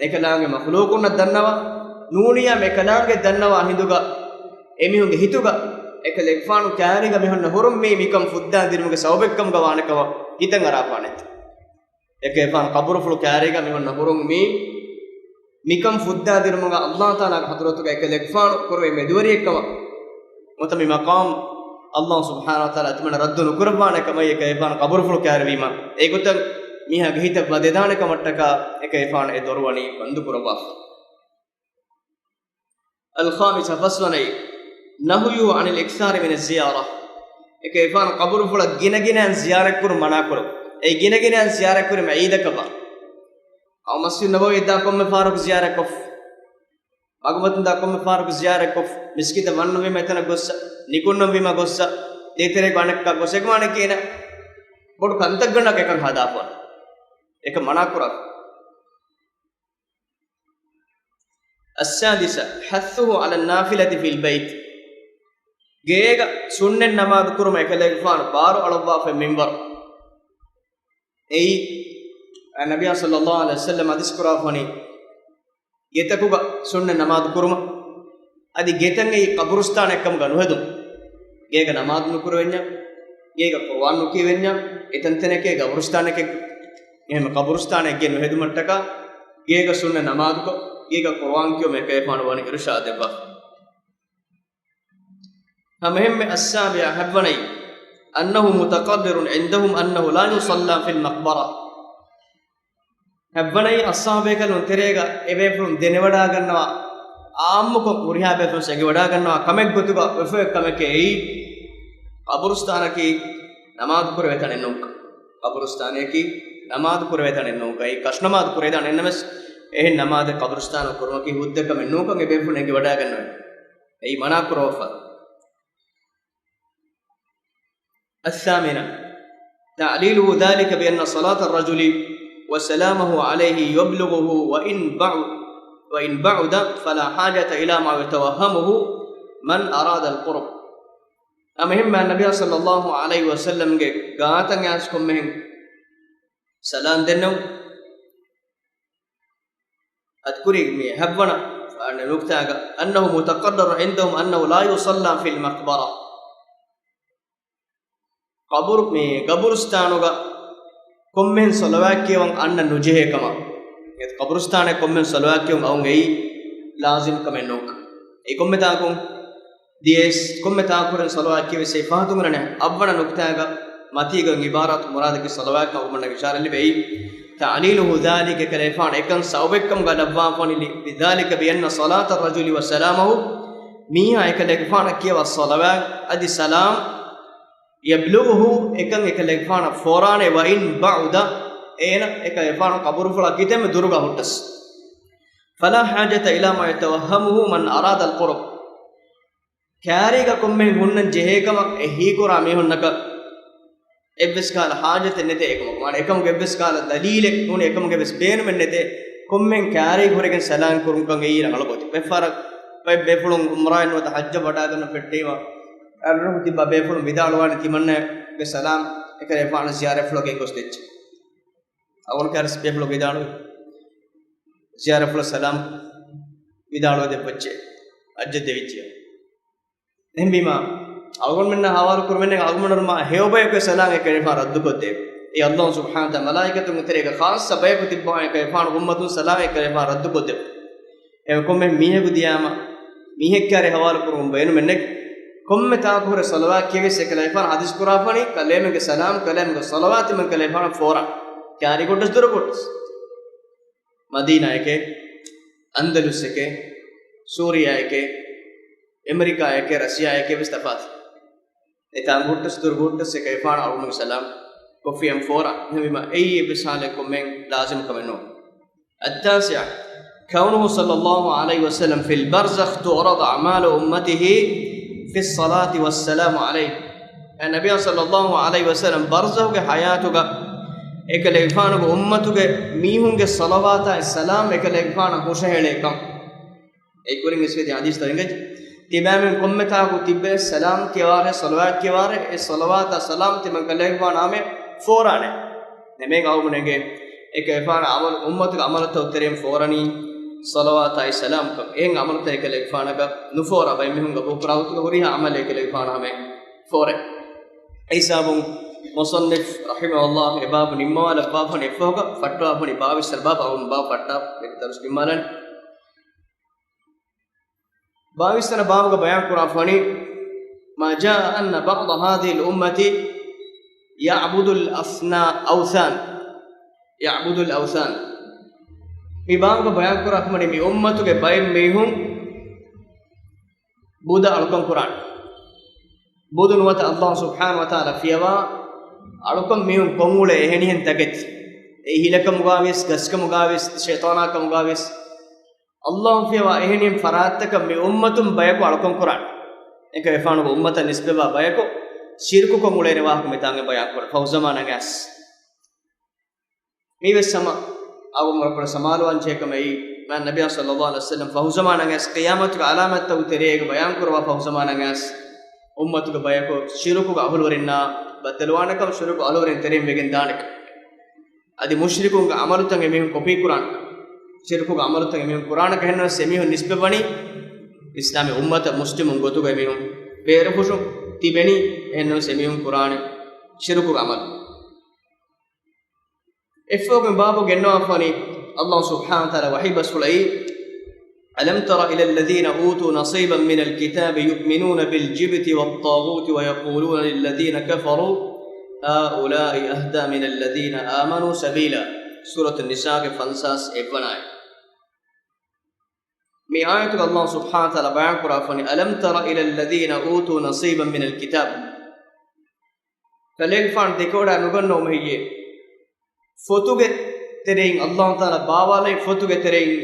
އެކަލާނގެ މަޚްލޫޤުންނަށް ދަންނަވާ، ނޫނިއްޔާ އެކަލާނގެ ދަންނަވާ ހިނދުގަ އެމީހުންގެ ހިތުގަ އެކަލޭގެފާނު ކާރީގަ މިހުންނަ ހުރުން މީ މިކަން ފުއްދާ ދިނުމުގެ ސަބަބެއް ކަމުގަ ވާނެ ކަމަށް ހިތަށް އަރާފާނެތި. އެކަލޭގެފާނު ޤަބުރުފުޅު ކާރީގަ މިހުންނަ ހުރުން މީ މިކަން ފުއްދާދިނުމުގަ ﷲ ތަޢާލާގެ ޙަޟްރަތުގަ އެކަލޭގެފާނު ކުރެވޭ މެދުވެރިއެއްކަމަށް ނުވަތަ މި މަޤާމް ﷲ ސުބްޙާނަހޫ ވަތަޢާލާ އަތުމަންނަށް ރައްދު ނުކުރައްވާނެ ކަމަށް އެކަލޭގެފާނު ޤަބުރުފުޅު ކާރިވީމަ، އެގޮތަށް މީހާގެ ހިތަށް ވަދެދާނެ ކަމަށްޓަކާ އެކަލޭގެފާނު އެ ދޮރު ވަނީ ބަންދު ކުރައްވާފަ. الخامسة، ފަސްވަނައީ، نهيه عن الإكثار من الزيارة. އެކަލޭގެފާނު ޤަބުރުފުޅަށް ގިނަގިނައިން ޒިޔާރަތްކުރުން މަނާކުރުން. އެ ގިނަގިނައިން ޒިޔާރަތްކުރީމަ ޢީދަކަށް ވާން. އައު މަސްޖިދު ނަބަވީއަށް ދާ ކޮންމެ ފަހަރަކު ޒިޔާރަތްކޮށް، މަގުމަތުން ދާ ކޮންމެ ފަހަރަކު ޒިޔާރަތްކޮށް، މިސްކިތަށް ވަންނަންވީމަ އެތަނަށް ގޮއްސަ، ނިކުންނަންވީމަ ގޮއްސަ، ދޭތެރޭގަ އަނެއްކާ ގޮއްސަ، އެކަމާނެކޭނަ ބޮޑު ކަންތައްގަނޑަކަށް އެކަން ހަދާފަ އެކަން މަނާކުރާ. السادسة، حثه على النافلة في البيت. ގޭގަ ސުންނަތް ނަމާދު ކުރުމަށް އެކަލޭގެފާނު ބާރު އަޅައްވާފައި މިންވަރު. އެއީ، ނަބިއްޔާ ޞައްލައްލާހު ޢަލައިހި ވަސައްލަމަ ޙަދީޘް ކުރާފަނީ، ގެތަކުގަ ސުންނަތް ނަމާދު ކުރުމަށް، އަދި ގެތައް އެއީ ޤަބުރުސްތާނެއްކަމުގަ ނުހެދުން. ގޭގަ ނަމާދު ނުކުރެވެންޏާ، ގޭގަ ޤުރުއާން ނުކިޔެވެންޏާ، އެތަންތަނެކޭ ޤަބުރުސްތާނެކޭ، އެހެން ޤަބުރުސްތާނެއްގެ ނުހެދުމަށްޓަކާ، ގޭގަ ސުންނަތް ނަމާދުކޮށް، ގޭގަ ޤުރުއާން ކިޔުމަށް އެކަލޭގެފާނު ވަނީ އިރުޝާދު ދެއްވާފަ. ހަމައެހެންމެ السابع، ހަތްވަނައީ، أنه متقرر عندهم أنه لا يصلى في المقبرة. ހަތްވަނައީ، އަޞްޙާބޭކަލުން ތެރޭގަ އެބޭފުޅުން ދެނެވަޑާގަންނަވާ، ޢާއްމުކޮށް ހުރިހާ ބޭފުޅުން އެނގިވަޑާގަންނަވާ ކަމެއްގޮތުގަ ވެފައި ކަމެކޭ އެއީ، ޤަބުރުސްތާނަކީ ނަމާދު ކުރެވޭ ތަނެއް ނޫންކަން. ޤަބުރުސްތާނަކީ ނަމާދު ކުރެވޭ ތަނެއް ނޫންކަން. އެއީ ކަށުނަމާދު ކުރެވޭ ތަނެއް ނަމަވެސް، އެހެން ނަމާދެއް ޤަބުރުސްތާނަށް ކުރުމަކީ ހުއްދަ ކަމެއް ނޫންކަން އެބޭފުޅުން އެނގިވަޑާގަންނަވާ. އެއީ މަނާ ކުރައްވާފަ. الثامنة، تعليله ذلك بأن صلاة الرجل وسلامه عليه يبلغه وإن بعد، وإن بعد فلا حاجة إلى ما يتوهمه من أراد القرب. ހަމައެހެންމެ ނަބިއްޔާ ޞައްލައްލާހު ޢަލައިހި ވަސައްލަމްގެ ގާތަށް އައިސް ކޮންމެހެން ސަލާން ދެންނެވުން. އަދި ކުރީ މި ހަތްވަނަ ނުކްތާގަ، أنه متقرر عندهم أنه لا يصلى في المقبرة. ޤަބުރު، މި ޤަބުރުސްތާނުގަ ކޮންމެހެން ޞަލަވާތް ކިޔަވަން އަންނަން ނުޖެހޭ ކަމަށް. އެ ޤަބުރުސްތާނަށް ކޮންމެހެން ޞަލަވާތް ކިޔަވަން އައުން އެއީ ލާޒިމް ކަމެއް ނޫން. އެ ކޮންމެ ތާކުން ދިޔައީސް، ކޮންމެ ތާކުރެން ޞަލަވާތް ކިޔެވިޔަސް އެ ފަހަތުން އަންނަނީ. އަށްވަނަ ނުކްތާގަ މަތީގަ އިބާރާތު މުރާދަކީ ޞަލަވާތް ކަމަށް އަޅުގަނޑަށް އިޝާރަތް ލިބޭ. تعليله ذلك، އެކަލޭގެފާނު އެކަން ސަބަބެއްކަމުގަ ލައްވާފަނި، بذلك، بأن صلاة الرجل وسلامه، މީހާ އެކަލޭގެފާނަށް ކިޔަވާ ޞަލަވާތް އަދި ސަލާމް، يبلغه، އެކަން އެކަލޭގެފާނަށް ފޯރާނެ، وإن بعد، އޭނަ އެކަލޭގެފާނު ޤަބުރުފުޅާ ކިތަންމެ ދުރުގަ ހުއްޓަސް. فلا حاجة إلى ما يتوهمه من أراد القرب. ކާރީގަ ކޮންމެހެން ހުންނަން ޖެހޭ ކަމަށް އެ ހީކުރާ މީހުންނަކަށް އެއްވެސް ކަހަލަ ޙާޖަތެއް ނެތޭ އެކަމަކު. މާނަ އެކަމުގެ އެއްވެސް ކަހަލަ ދަލީލެއް ނޫން، އެކަމުގެ އެއްވެސް ބޭނުމެއް ނެތޭ. ކޮންމެހެން ކާރީގަ ހުރެގެން ސަލާން ކުރުންކަން އެއީ ރަނގަޅު ގޮތެއް. ބައެއްފަހަރަށް ބައެއް ބޭފުޅުން ޢުމްރާއެއް ނުވަތަ ޙައްޖަށް ވަޑާގަންނަ ފެއްޓެވި އަރިހު ތިއްބާ ބޭފުޅުން ވިދާޅުވާނެ ތިމަންނަގެ ސަލާމް އެކަލޭގެފާނަށް ޒިޔާރަތްފުޅަކަށް ގޮސް ދެއްޗެ. އަޅުގަނޑު ކައިރިސް ބޭފުޅަކު ވިދާޅުވި ޒިޔާރަތްފުޅަށް ސަލާމް ވިދާޅުވެ ދެއްވައްޗޭ. ޙައްޖަށް ދެވިއްޖެ. އެހެންވީމާ، އަޅުގަނޑުމެންނާ ޙަވާލު ކުރުމެއް ނެތް، އަޅުގަނޑުމެންނަށް މާ ހެޔޮ ބަޔަކު ސަލާމް އެކަލޭގެފާނަށް ރައްދުކޮށްދޭ. އެއީ ﷲ ސުބްޙާނަހޫ ވަތަޢާލާ މަލާއިކަތުންގެ ތެރޭގަ ޚާއްޞަ ބަޔަކު ތިއްބާ އެކަލޭގެފާނު އުއްމަތުން ސަލާމް އެކަލޭގެފާނަށް ރައްދުކޮށްދެއްވުން. އެ ކޮންމެ މީހަކު ދިޔާމަ، މީހެއް ކާރި ޙަވާލު ކުރުމުން ބޭނުމެއް ނެތް. ކޮންމެ ތާކު ހުރެ ޞަލަވާތް ކިޔެވިޔަސް އެކަލޭގެފާނު ޙަދީޘް ކުރާފަނީ، ކަލޭމެންގެ ސަލާމް، ކަލޭމެންގެ ޞަލަވާތު ތިމަން ކަލޭގެފާނަށް ފޯރާ. ކާރި ގޮއްޑަސް ދުރު ގޮއްޑަސް. މަދީނާއެކޭ، އަންދަލުސްއެކޭ، ސޫރިޔާއެކޭ، އެމެރިކާއެކޭ، ރަޝިޔާއެކޭ ވެސް ތަފާތު. އެ ތާނގު ހުއްޓަސް ދުރު ހުއްޓަސް އެކަލޭގެފާނު އަޅުގަނޑުގެ ސަލާމް ކޮށްފިއެން ފޯރާ. އެހެންވީމަ އެއީ އެއްވެސް ޙާލެއް ކޮންމެހެން ލާޒިމް ކަމެއް ނޫން. التاسع، كونه صلى الله عليه وسلم في البرزخ تعرض أعمال أمته في الصلاة والسلام عليه. އެ ނަބިއްޔާ ޞައްލައްލާހު ޢަލައިހި ވަސައްލަމް ބަރްޒަޚުގެ ޙަޔާތުގަ އެކަލޭގެފާނުގެ އުއްމަތުގެ މީހުންގެ ޞަލަވާތާއި ސަލާމް އެކަލޭގެފާނަށް ހުށަހެޅޭ ކަން. އެ ކުރިން އިސްވެދި ޙަދީޘްތައް އެނގެއްޖެ. ތިބާމެން ކޮންމެ ތާކު ތިއްބެވިޔަސް ސަލާމް ކިޔަވާށޭ، ޞަލަވާތް ކިޔަވާށޭ، އެ ޞަލަވާތާ ސަލާމް ތިމަން ކަލޭގެފާނާމެ ފޯރާނެ. ނެމޭގަ އަޅުގަނޑުމެންގެ އެކަލޭގެފާނާ ޢަމަލު، އުއްމަތުގެ ޢަމަލުތައް ތެރެއިން ފޯރަނީ ޞަލަވާތާއި ސަލާމްކަން. އެހެން ޢަމަލުތައް އެކަލޭގެފާނަކަށް ނުފޯރާ ބައެއް މީހުން ގަބޫލުކުރާ ގޮތުގަ ހުރިހާ ޢަމަލެއް އެކަލޭގެފާނާމެ ފޯރޭ. އެ ހިސާބުން މުޞައްނިފް ރަޙިމަހުﷲ އެ ބާބު ނިންމަވާލައްވާފަނި އެއްފަހުގަ ފައްޓަވާފަނި ބާވީސް ވަނަ ބާބު، އަޅުގަނޑު ބާބު ފައްޓާ މި ދަރުސް ނިންމާލަނީ. ބާވީސް ވަނަ ބާބުގަ ބަޔާން ކުރާފަނި، ما جاء أن بعض هذه الأمة يعبد الأصنا-، أوثان، يعبد الأوثان. މި ބާބުގަ ބަޔާން ކުރާފަނި މި އުއްމަތުގެ ބައެއް މީހުން ބުދަ އަޅުކަން ކުރާނެ. ބުދު ނުވަތަ ﷲ ސުބްޙާނަހޫ ވަތަޢާލާ ފިޔަވާ އަޅުކަން މީހުން ކޮށްއުޅޭ އެހެނިހެން ތަކެތި. އެއީ ހިލަކަމުގާވިޔަސް، ގަސްކަމުގާވިޔަސް، ޝައިޠާނާ ކަމުގާވިޔަސް، ﷲ ފިޔަވާ އެހެނިހެން ފަރާތްތަކަށް މި އުއްމަތުން ބަޔަކު އަޅުކަން ކުރާނެ. އެކަލޭގެފާނުގެ އުއްމަތަށް ނިސްބަތްވާ ބަޔަކު ޝިރުކު ކޮށްއުޅޭނެ ވާހަކަ މިތާނގެ ބަޔާން ކުރޭ. ފަހުޒަމާނަށް އައިސް. މީވެސް ހަމަ އަޅުގަނޑު ވަރަށް ބޮޑަށް ސަމާލުވާން ޖެހޭ ކަމެއް އެއީ، މާތް ނަބިއްޔާ ޞައްލައްލާހު ޢަލައިހި ވަސައްލަމް ފަހުޒަމާނަށް އައިސް ޤިޔާމަތުގެ ޢަލާމަތްތަކުގެ ތެރޭގަ ބަޔާން ކުރައްވާ ފަހުޒަމާނަށް އައިސް އުއްމަތުގެ ބަޔަކު ޝިރުކުގެ އަހުލުވެރިންނާ ބައްދަލުވާނެކަން، ޝިރުކު އަހުލުވެރިން ތެރެއިން ވެގެން ދާނެކަން. އަދި މުޝްރިކުންގެ ޢަމަލުތައް އެމީހުން ކޮޕީ ކުރާނެ. ޝިރުކުގެ ޢަމަލުތައް އެމީހުން ކުރާނެ. އެހެންނަމަވެސް އެމީހުން ނިސްބަތްވަނީ އިސްލާމީ އުއްމަތަށް މުސްލިމުން ގޮތުގަ އެމީހުން ބޭރުފުށުން ތިބެނީ. އެހެންނަމަވެސް އެމީހުން ކުރާނެ ޝިރުކުގެ ޢަމަލު. އެއަށްފަހުގެ ބާބު ގެންނަވާފަނީ، އައްލާހު ސުބްޙާނަހު ވަތަޢާލާ ވަޙީ ބަސްފުޅައީ، ألم تر إلى الذين أوتوا نصيبا من الكتاب يؤمنون بالجبت والطاغوت ويقولون للذين كفروا هؤلاء أهدى من الذين آمنوا سبيلا. ސޫރަތު ނިސާގެ ފަންސާސް އެއްވަނަ އާޔަތް. މި އާޔަތުގަ އައްލާހު ސުބްޙާނަހު ވަތަޢާލާ ބަޔާން ކުރާފަނީ، ألم تر إلى الذين أوتوا نصيبا من الكتاب. ކަލޭގެފާނު ދެކެވަޑައި ނުގަންނަވަމު ހެއްޔޭ؟ ފޮތުގެ ތެރެއިން، އައްލާހު ތަޢާލާ ބާވާލައި ފޮތުގެ ތެރެއިން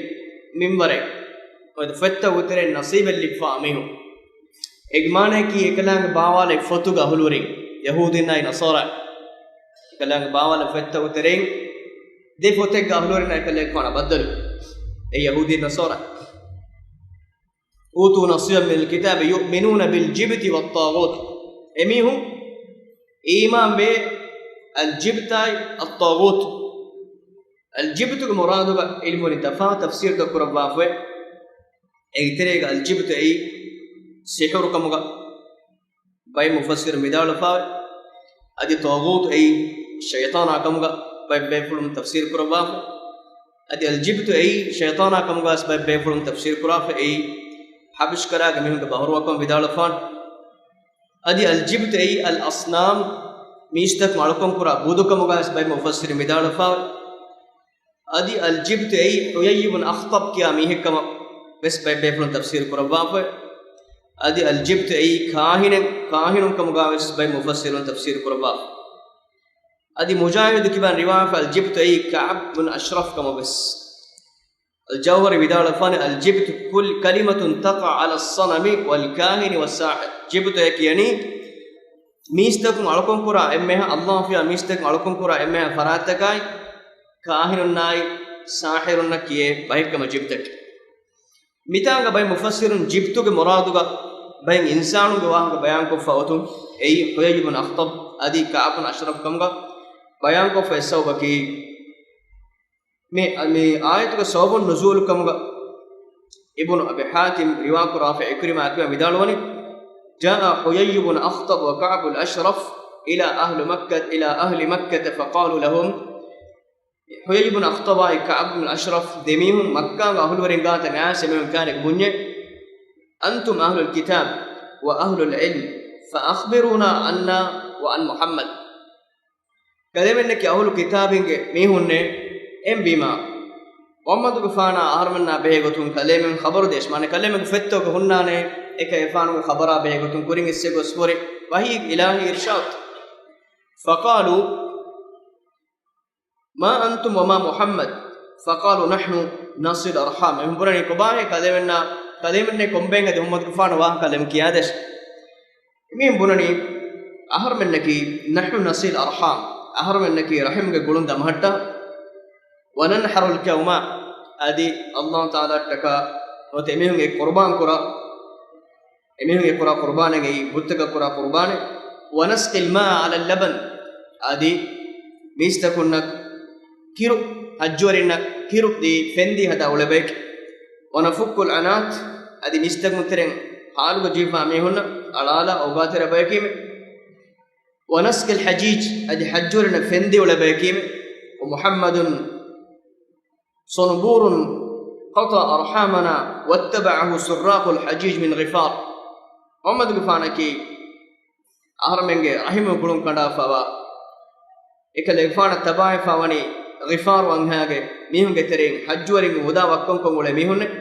މިންވަރެއް، އޮތް ފޮތްތަކުގެ ތެރެއިން ނަސީބެއް ލިބިފާ މީހުން. އޭގެ މާނައަކީ އެކަލާނގެ ބާވާލައި ފޮތުގެ އަހުލުވެރިން، ޔަހޫދީންނާއި ނަޞާރާ. އެކަލާނގެ ބާވާލައި ފޮތްތަކުގެ ތެރެއިން ދެ ފޮތެއްގެ އަހުލުވެރިންނާ އެކަލޭގެފާނާ ބައްދަލު. އެ ޔަހޫދީން ނަޞާރާ. أوتوا نصيبا من الكتاب يؤمنون بالجبت والطاغوت. އެމީހުން އީމާންވޭ އަލްޖިބްތާއި އައްޠާޣޫތު. އަލްޖިބްތުގެ މުރާދުގަ ޢިލްމުވެރިން ތަފާތު ތަފްސީރުތައް ކުރައްވާފައި. އޭގެ ތެރޭގަ އަލްޖިބްތު އެއީ ސިޙުރު ކަމުގަ ބައެއް މުފައްސިރުން ވިދާޅުވެފާވޭ. އަދި ޠާޣޫތު އެއީ ޝައިޠާނާ ކަމުގަ ބައެއް ބޭފުޅުން ތަފްސީރު ކުރައްވާފަ. އަދި އަލްޖިބްތު އެއީ ޝައިޠާނާ ކަމުގަ ވެސް ބައެއް ބޭފުޅުން ތަފްސީރު ކުރާފަ. އެއީ ޙަބަޝްކަރާގެ މީހުންގެ ބަހުރުވަކަން ވިދާޅުވެފާނެ. އަދި އަލްޖިބްތު އެއީ އަލްއަޞްނާމް، މީސްތަކުން އަޅުކަން ކުރާ ބުދު ކަމުގަ ވެސް ބައެއް މުފައްސިރުން ވިދާޅުވެފާވޭ. އަދި އަލްޖިބްތު އެއީ ޙުޔައްޔު ބުން އަޚްޠަބް ކިޔާ މީހެއް ކަމަށް ވެސް ބައެއް ބޭފުޅުން ތަފްސީރު ކުރައްވާފަ. އަދި އަލްޖިބްތު އެއީ ކާހިނެއް، ކާހިނުން ކަމުގަ ވެސް ބައެއް މުފައްސިރުން ތަފްސީރު ކުރައްވާފަ. އަދި މުޖާހިދު ކިބައިން ރިވާވެފަ، އަލްޖިބްތު އެއީ ކަޢްބު ބުން އަޝްރަފް ކަމަށް ވެސް. އަލްޖައުހަރީ ވިދާޅުވެފާނެ، الجبت كل، كلمة تقع على الصنم والكاهن والساحر. ޖިބްތު އޭ ކިޔަނީ މީސްތަކުން އަޅުކަން ކުރާ އެންމެހާ، އައްލާހު ފިޔާ މީސްތަކުން އަޅުކަން ކުރާ އެންމެހާ ފަރާތްތަކާއި، ކާހިނުންނާއި ސާޙިރުންނަށް ކިޔޭ ބަހެއް ކަމަށް ޖިބްތަކީ. މިތާނގަ ބައެއް މުފައްސިރުން ޖިބްތުގެ މުރާދުގަ ބައެއް އިންސާނުންގެ ވާހަކަ ބަޔާންކޮށްފަ އޮތުން، އެއީ ޙުޔައްޔު ބުން އަޚްޠަބް އަދި ކަޢްބު ބުން އަޝްރަފް ކަމުގަ ބަޔާންކޮށްފަ އެއް ސަބަބަކީ. މި، މި އާޔަތުގެ ސަބަބުން ނުޒޫލު ކަމުގަ އިބްނު އަބީ ޙާތިމް ރިވާ ކުރާފަ، އިކްރިމާ ކިޔާ ވިދާޅުވަނީ، جاء حيي بن أخطب وكعب الأشرف إلى أهل مكة، إلى أهل مكة فقالوا لهم، ޙުޔައްޔު ބުން އަޚްޠަބާއި ކަޢްބު ބުން އަޝްރަފް ދެމީހުން މައްކާގެ އަހުލުވެރިން ގާތަށް އައިސް އެމީހުން ކިޔާނެ ބުންޏޭ، أنتم أهل الكتاب وأهل العلم فأخبرونا عنا وعن محمد. ކަލޭމެންނަކީ އަހުލު ކިތާބީންގެ މީހުންނޭ، އެހެންވީމާ މުޙައްމަދުގެފާނާ އަހަރުމެންނާ ބެހޭގޮތުން ކަލޭމެން ޚަބަރު ދޭށި. މާނަ ކަލޭމެންގެ ފޮތްތަކުގަ ހުންނާނެ އެކަލޭގެފާނުގެ ޚަބަރާ ބެހޭގޮތުން ކުރިން އިސްވެ ގޮސް ހުރި ވަޙީ އިލާހީ އިރްޝާދު. فقالوا ما أنتم وما محمد؟ فقالوا نحن نصل الأرحام. އެހެން ބުނަނީ ކޮބާހޭ ކަލޭމެންނާ، ކަލޭމެންނޭ ކޮންބައިން އަދި މުޙައްމަދުގެފާނު ވާހަކަ ކަލޭމެން ކިޔާދޭށި. މީހުން ބުނަނީ، އަހަރުމެންނަކީ، نحن نصل الأرحام، އަހަރުމެންނަކީ ރަޙިމްގެ ގުޅުން ދަމަހައްޓާ، وننحر الكوماء، އަދި އައްލާހު ތަޢާލާއަށްޓަކާ ނުވަތަ އެމީހުން އެ ޤުރުބާން ކުރާ، އެމީހުން އެ ކުރާ ޤުރުބާނެއް އެއީ ބުއްތަކަށް ކުރާ ޤުރުބާނެއް، ونسقي الماء على اللبن، އަދި މީސްތަކުންނަށް ކިރު، ޙައްޖުވެރިންނަށް ކިރު ދީ ފެންދީ ހަދާ އުޅޭ ބަޔަކީ. ونفك العنات، އަދި މީސްތަކުން ތެރެއިން ހާލުގަ ޖެހިފާ މީހުންނަށް އަޅާލާ އޮގާތެރި ބަޔަކީމެ. ونسقي الحجيج، އަދި ޙައްޖުވެރިންނަށް ފެންދީ އުޅޭ ބަޔަކީމެ. ومحمد صنبور قطع أرحامنا واتبعه سراق الحجيج من غفار. މުޙައްމަދުގެފާނަކީ އަހަރުމެންގެ ރަޙިމު ގުޅުން ކަނޑާފަވާ، އެކަލޭގެފާނަށް ތަބާވެފާ ވަނީ ޣިފާރު އަންހާގެ މީހުންގެ ތެރެއިން ޙައްޖުވެރިން މުދާ ވައްކަންކޮށް އުޅޭ މީހުންނެއް.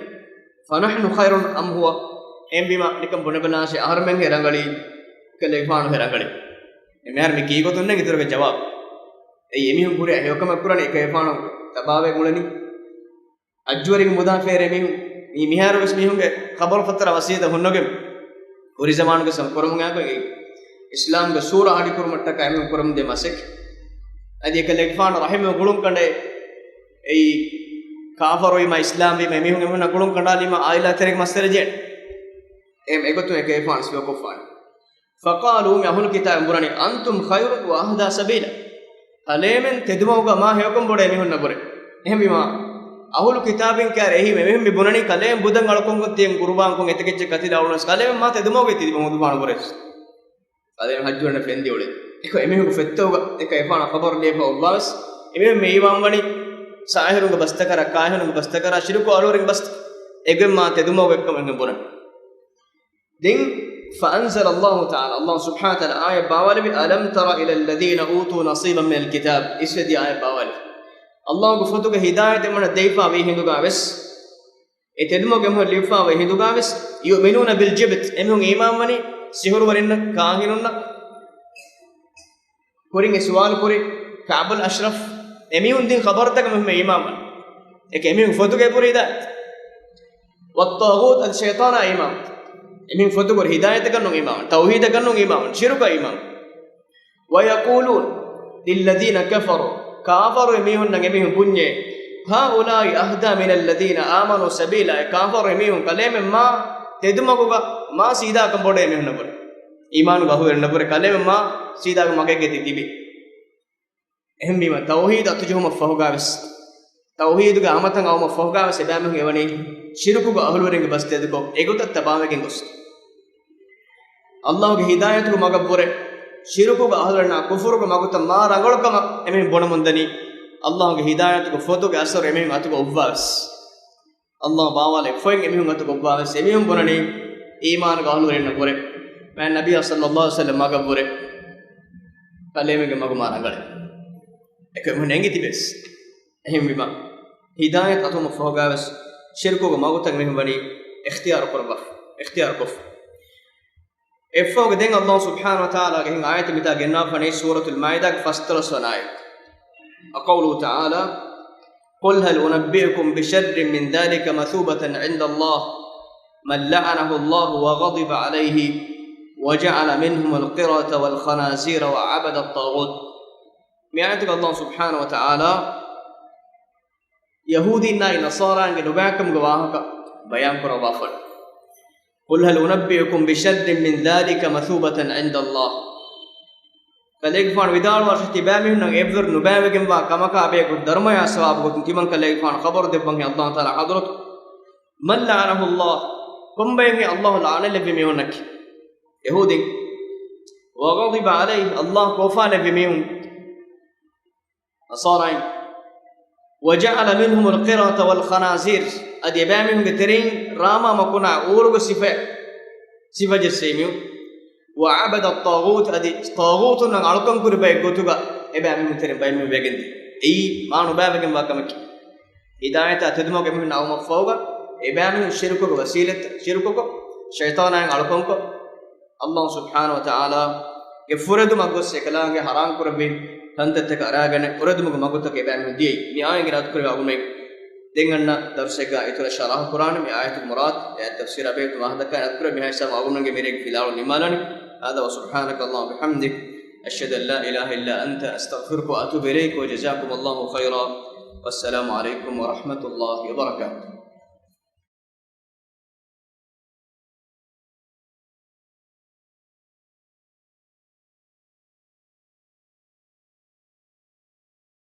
فنحن خير أم هو؟ އެހެންވީމާ ނިކަން ބުނެބަލާށޭ، އަހަރުމެންހޭ ރަނގަޅީ، އެކަލޭގެފާނުހޭ ރަނގަޅީ؟ އެ މިހާރު މި ކީގޮތުންނެއް އިތުރުގެ ޖަވާބު. އެއީ އެމީހުން ކުރިއަށް ހެޔޮކަމެއް ކުރަނީ އެކަލޭގެފާނު ތަބާވެ އުޅެނީ. އައްޖުވެރިން މުދާ ފޭރޭ މީހުން. މި މިހާރު ވެސް މީހުންގެ ޚަބަރު ފަތަރަ ވަސީލަތް ހުންނަގެން ހުރި ޒަމާނުގެ ސަމް ކުރަމުން އާކޮ އެ އިސްލާމްގެ ސޫރަ ހަޑި ކުރުމަށްޓަކާ އެމީހުން ކުރަމުން ދޭ މަސައްކަތް. އަދި އެކަލޭގެފާނު ރަޙިމު ގުޅުން ކަނޑައެ އެއީ ކާފަރުވީމާ އިސްލާމްވީމާ އެމީހުން އެމީހުންނާ ގުޅުން ކަނޑާލީމާ އާއިލާ ތެރޭގެ މައްސަލަ ޖެހޭނެ. އެހެން އެގޮތުން އެކަލޭގެފާނު ސިފަކޮށްފާނެ. فقالوا، މި އަހުލު ކިތާބުން ބުނަނީ، أنتم خير وأهدى سبيلا. ކަލޭމެން ތެދުމަގުގަ މާ ހެޔޮކަން ބޮޑޭ މީހުންނަށްވުރެ. އެހެންވީމާ، އަހުލު ކިތާބިން ކައިރި އެހީމެ މީހުން މި ބުނަނީ ކަލޭމެން ބުދަށް އަޅުކަންކޮށް ތިޔަން ގުރުބާންކޮށް އެތަކެއްޗެއް ކަތިލާ އުޅުނަސް ކަލޭމެން މާ ތެދުމަގުގަ ތިބި މުދުބާނު ބުރެސް. ކަލޭމެން ހައްޖުވެން ފެންދި އުޅެ. އެކަ އެމީހުންގެ ފެއްތަވުގަ އެކަ އެފާނަ ޚަބަރު ލިޔެފަ އޮއްވާވެސް، އެމީހުން މި އީމާން ވަނީ ސާހިރުންގެ ބަސްތަކަރާ، ކާހިނުންގެ ބަސްތަކަރާ، ޝިރުކު އަހުލުވެރިންގެ ބަސް އެގޮތް މާ ތެދުމަގު އެއްކަމެއް ބުނަން. ދެން، فأنزل الله تعالى، އައްލާހު ސުބްޙާނަހު ވަތަޢާލާ، އައްލާހު ސުބްޙާނަހު ވަތަޢާލާ އާޔަތް ބާވާލެއްވި، ألم تر إلى الذين أوتوا نصيبا من الكتاب، އިސްވެދިޔަ އާޔަތް ބާވާލެއްވި. އައްލާހުގެ ފޮތުގެ ހިދާޔަތެއް މަނަ ދެވިފާވީ ހިނދުގާވެސް، އެ ތެދުމަގު އެމީހުން ލިޔުއްވާވޭ ހިނދުގާވެސް، يؤمنون بالجبت، އެމީހުން އީމާންވަނީ ސިހުރުވެރިންނަށް، ކާހިނުންނަށް. ކުރިން އެ ސުވާލު ކުރި ކަޢުބުލް އަޝްރަފް، އެމީހުން ދިން ޚަބަރުތަކަށް އެމީހުން އީމާންވަނީ. އެކަ އެމީހުން ފޮތުގެ ބުރި ހިދާޔަތް. والطاغوت، އަދި ޝައިޠާނާ އީމާން. އެމީހުން ފޮތު ބުރި ހިދާޔަތަކަށް ނޫން އީމާން، ތައުޙީދަކަށް ނޫން އީމާން، ޝިރުކަށް އީމާން. ويقولون للذين كفروا، ކާފަރު އެމީހުންނަށް އެމީހުން ބުންޏޭ، هؤلاء أهدى من الذين آمنوا سبيلا، އެ ކާފަރު އެމީހުން ކަލޭމެން މާ ތެދުމަގުގަ މާ ސީދާކަން ބޮޑޭ އެމީހުންނަށްވުރެ. އީމާނުގެ އަހުލުވެރިންނަށްވުރެ ކަލޭމެން މާ ސީދާކަން މަގެއްގަ ތި ތިބި. އެހެންވީމަ، ތައުޙީދު އަތުޖެހުމަށް ފަހުގާވެސް، ތައުޙީދުގެ އަމަތައް އައުމަށް ފަހުގާވެސް އެބައިމީހުން އެވަނީ ޝިރުކުގެ އަހުލުވެރިންގެ ބަސް ތެދުކޮށް، އެގޮތަށް ތަބާވެގެން ގޮސް، އައްލާހުގެ ހިދާޔަތުގެ މަގަށްވުރެ، ޝިރުކުގެ އަހުލުވެރިންނާ ކުފުރުގެ މަގުތައް މާ ރަނގަޅުކަމަށް އެމީހުން ބުނަމުންދަނީ، އައްލާހުގެ ހިދާޔަތުގެ ފޮތުގެ އަސަރު އެމީހުން އަތުގަ އޮއްވާވެސް. އައްލާހު ބާވާލެ ފޮތް އެމީހުން އަތުގަ އޮއްވާވެސް، އެމީހުން ބުނަނީ އީމާނުގެ އަހުލުވެރިންނަށްވުރެ، މާތް ނަބިއްޔާ ޞައްލައްލާހު ޢަލައިހި ވަސައްލަމް މަގަށްވުރެ، ކަލޭމެންގެ މަގު މާ ރަނގަޅޭ. އެކަމުން އެނގި ތިބެސް. އެހެންވީމަ، ހިދާޔަތް އަތުމަށް ފަހުގާވެސް، ޝިރުކުގެ މަގުތައް އެމީހުން ވަނީ އިޚްތިޔާރު ކުރައްވާ، އިޚްތިޔާރު ކޮށްފަ. އެއްފަހުގެ ދެން އައްލާހު ސުބްޙާނަހު ވަތަޢާލާގެ އާޔަތެއް މިތާ ގެންނާފަނީ ސޫރަތުލް މާއިދާގެ ފަސްދޮޅަސް ވަނަ އާޔަތް. وقوله تعالى، قل هل أنبئكم بشر من ذلك مثوبة عند الله من لعنه الله وغضب عليه وجعل منهم القردة والخنازير وعبد الطاغوت. މި އާޔަތުގަ އައްލާހު ސުބްޙާނަހު ވަތަޢާލާ ޔަހޫދީންނާއި ނަޞާރާއިންގެ ނުބައިކަމުގެ ވާހަކަ ބަޔާންކުރައްވާފަ. قل هل أنبئكم بشر من ذلك مثوبة عند الله. ކަލޭގެފާނު ވިދާޅުވާށި، ތިބާމީހުންނަށް އެއްވެރި ނުބައިވެގެންވާ ކަމަކާ ބެޔަކު ދަރުމަޔާ ސަވާބު ގޮތުން ތިމަން ކަލޭގެފާނު ޚަބަރު ދެއްވަންހޭ އައްލާހު ތަޢާލާ ޙަޟްރަތު، من لعنه الله، ކޮންބައެއްހޭ އައްލާހު ލަޢުނަތް ލެއްވި މީހުންނަކީ؟ ޔަހޫދީން. وغضب عليه، އައްލާހު ކޯފާ ލެއްވި މީހުން. ނަޞާރާއިން. وجعل منهم القردة والخنازير، އަދި އެބައިމީހުންގެ ތެރެއިން ރާމާ މަކުނާ އޫރުގެ ސިފަ، ސިފަ ޖެއްސޭ މީހުން. وعبد الطاغوت، އަދި ޠާޣޫތުންނަށް އަޅުކަން ކުރި ބައެއް ގޮތުގަ އެބައިމީހުން ތެރެއިން ބައެއްމީހުން ވެގެންދިޔަ. އެއީ މާ ނުބައިވެގެންވާ ކަމަކީ. ހިދާޔަތާ ތެދުމަގު އެމީހުން އައުމަށްފަހުގަ، އެބައިމީހުން ޝިރުކުގެ ވަސީލަތް، ޝިރުކުކޮށް، ޝައިޠާނާއިން އަޅުކަންކޮށް، އައްލާހު ސުބްޙާނަހު ވަތަޢާލާގެ ފުރެދުމަށް ގޮސް އެކަލާނގެ ޙަރާމް ކުރެއްވި ތަންތައްތަކަށް އަރާގަނެ ފުރެދުމުގެ މަގުތަކެއް އެބައިމީހުން ދިޔައީ. މި އާޔަތް ގިނަ އަތުކުރެވި އަގުމެއް ދެން އަންނަ ދަރުސެއްގަ އިތުރަށް ޝަރަޙަ ކުރާނެ. މި އާޔަތުގެ މުރާދު އެ ތަފްސީރާ ބެހޭ ވާހަކަ ދައްކާ އަތުކުރެވި މިހާ ހިސާބުން އަގުމެންގެ މިރޭގެ ފިލާވަޅު ނިންމާލާނެ. هذا وسبحانك اللهم وبحمدك، أشهد أن لا إله إلا أنت، أستغفرك وأتوب إليك، وجزاكم الله خيرا، والسلام عليكم ورحمة الله وبركاته.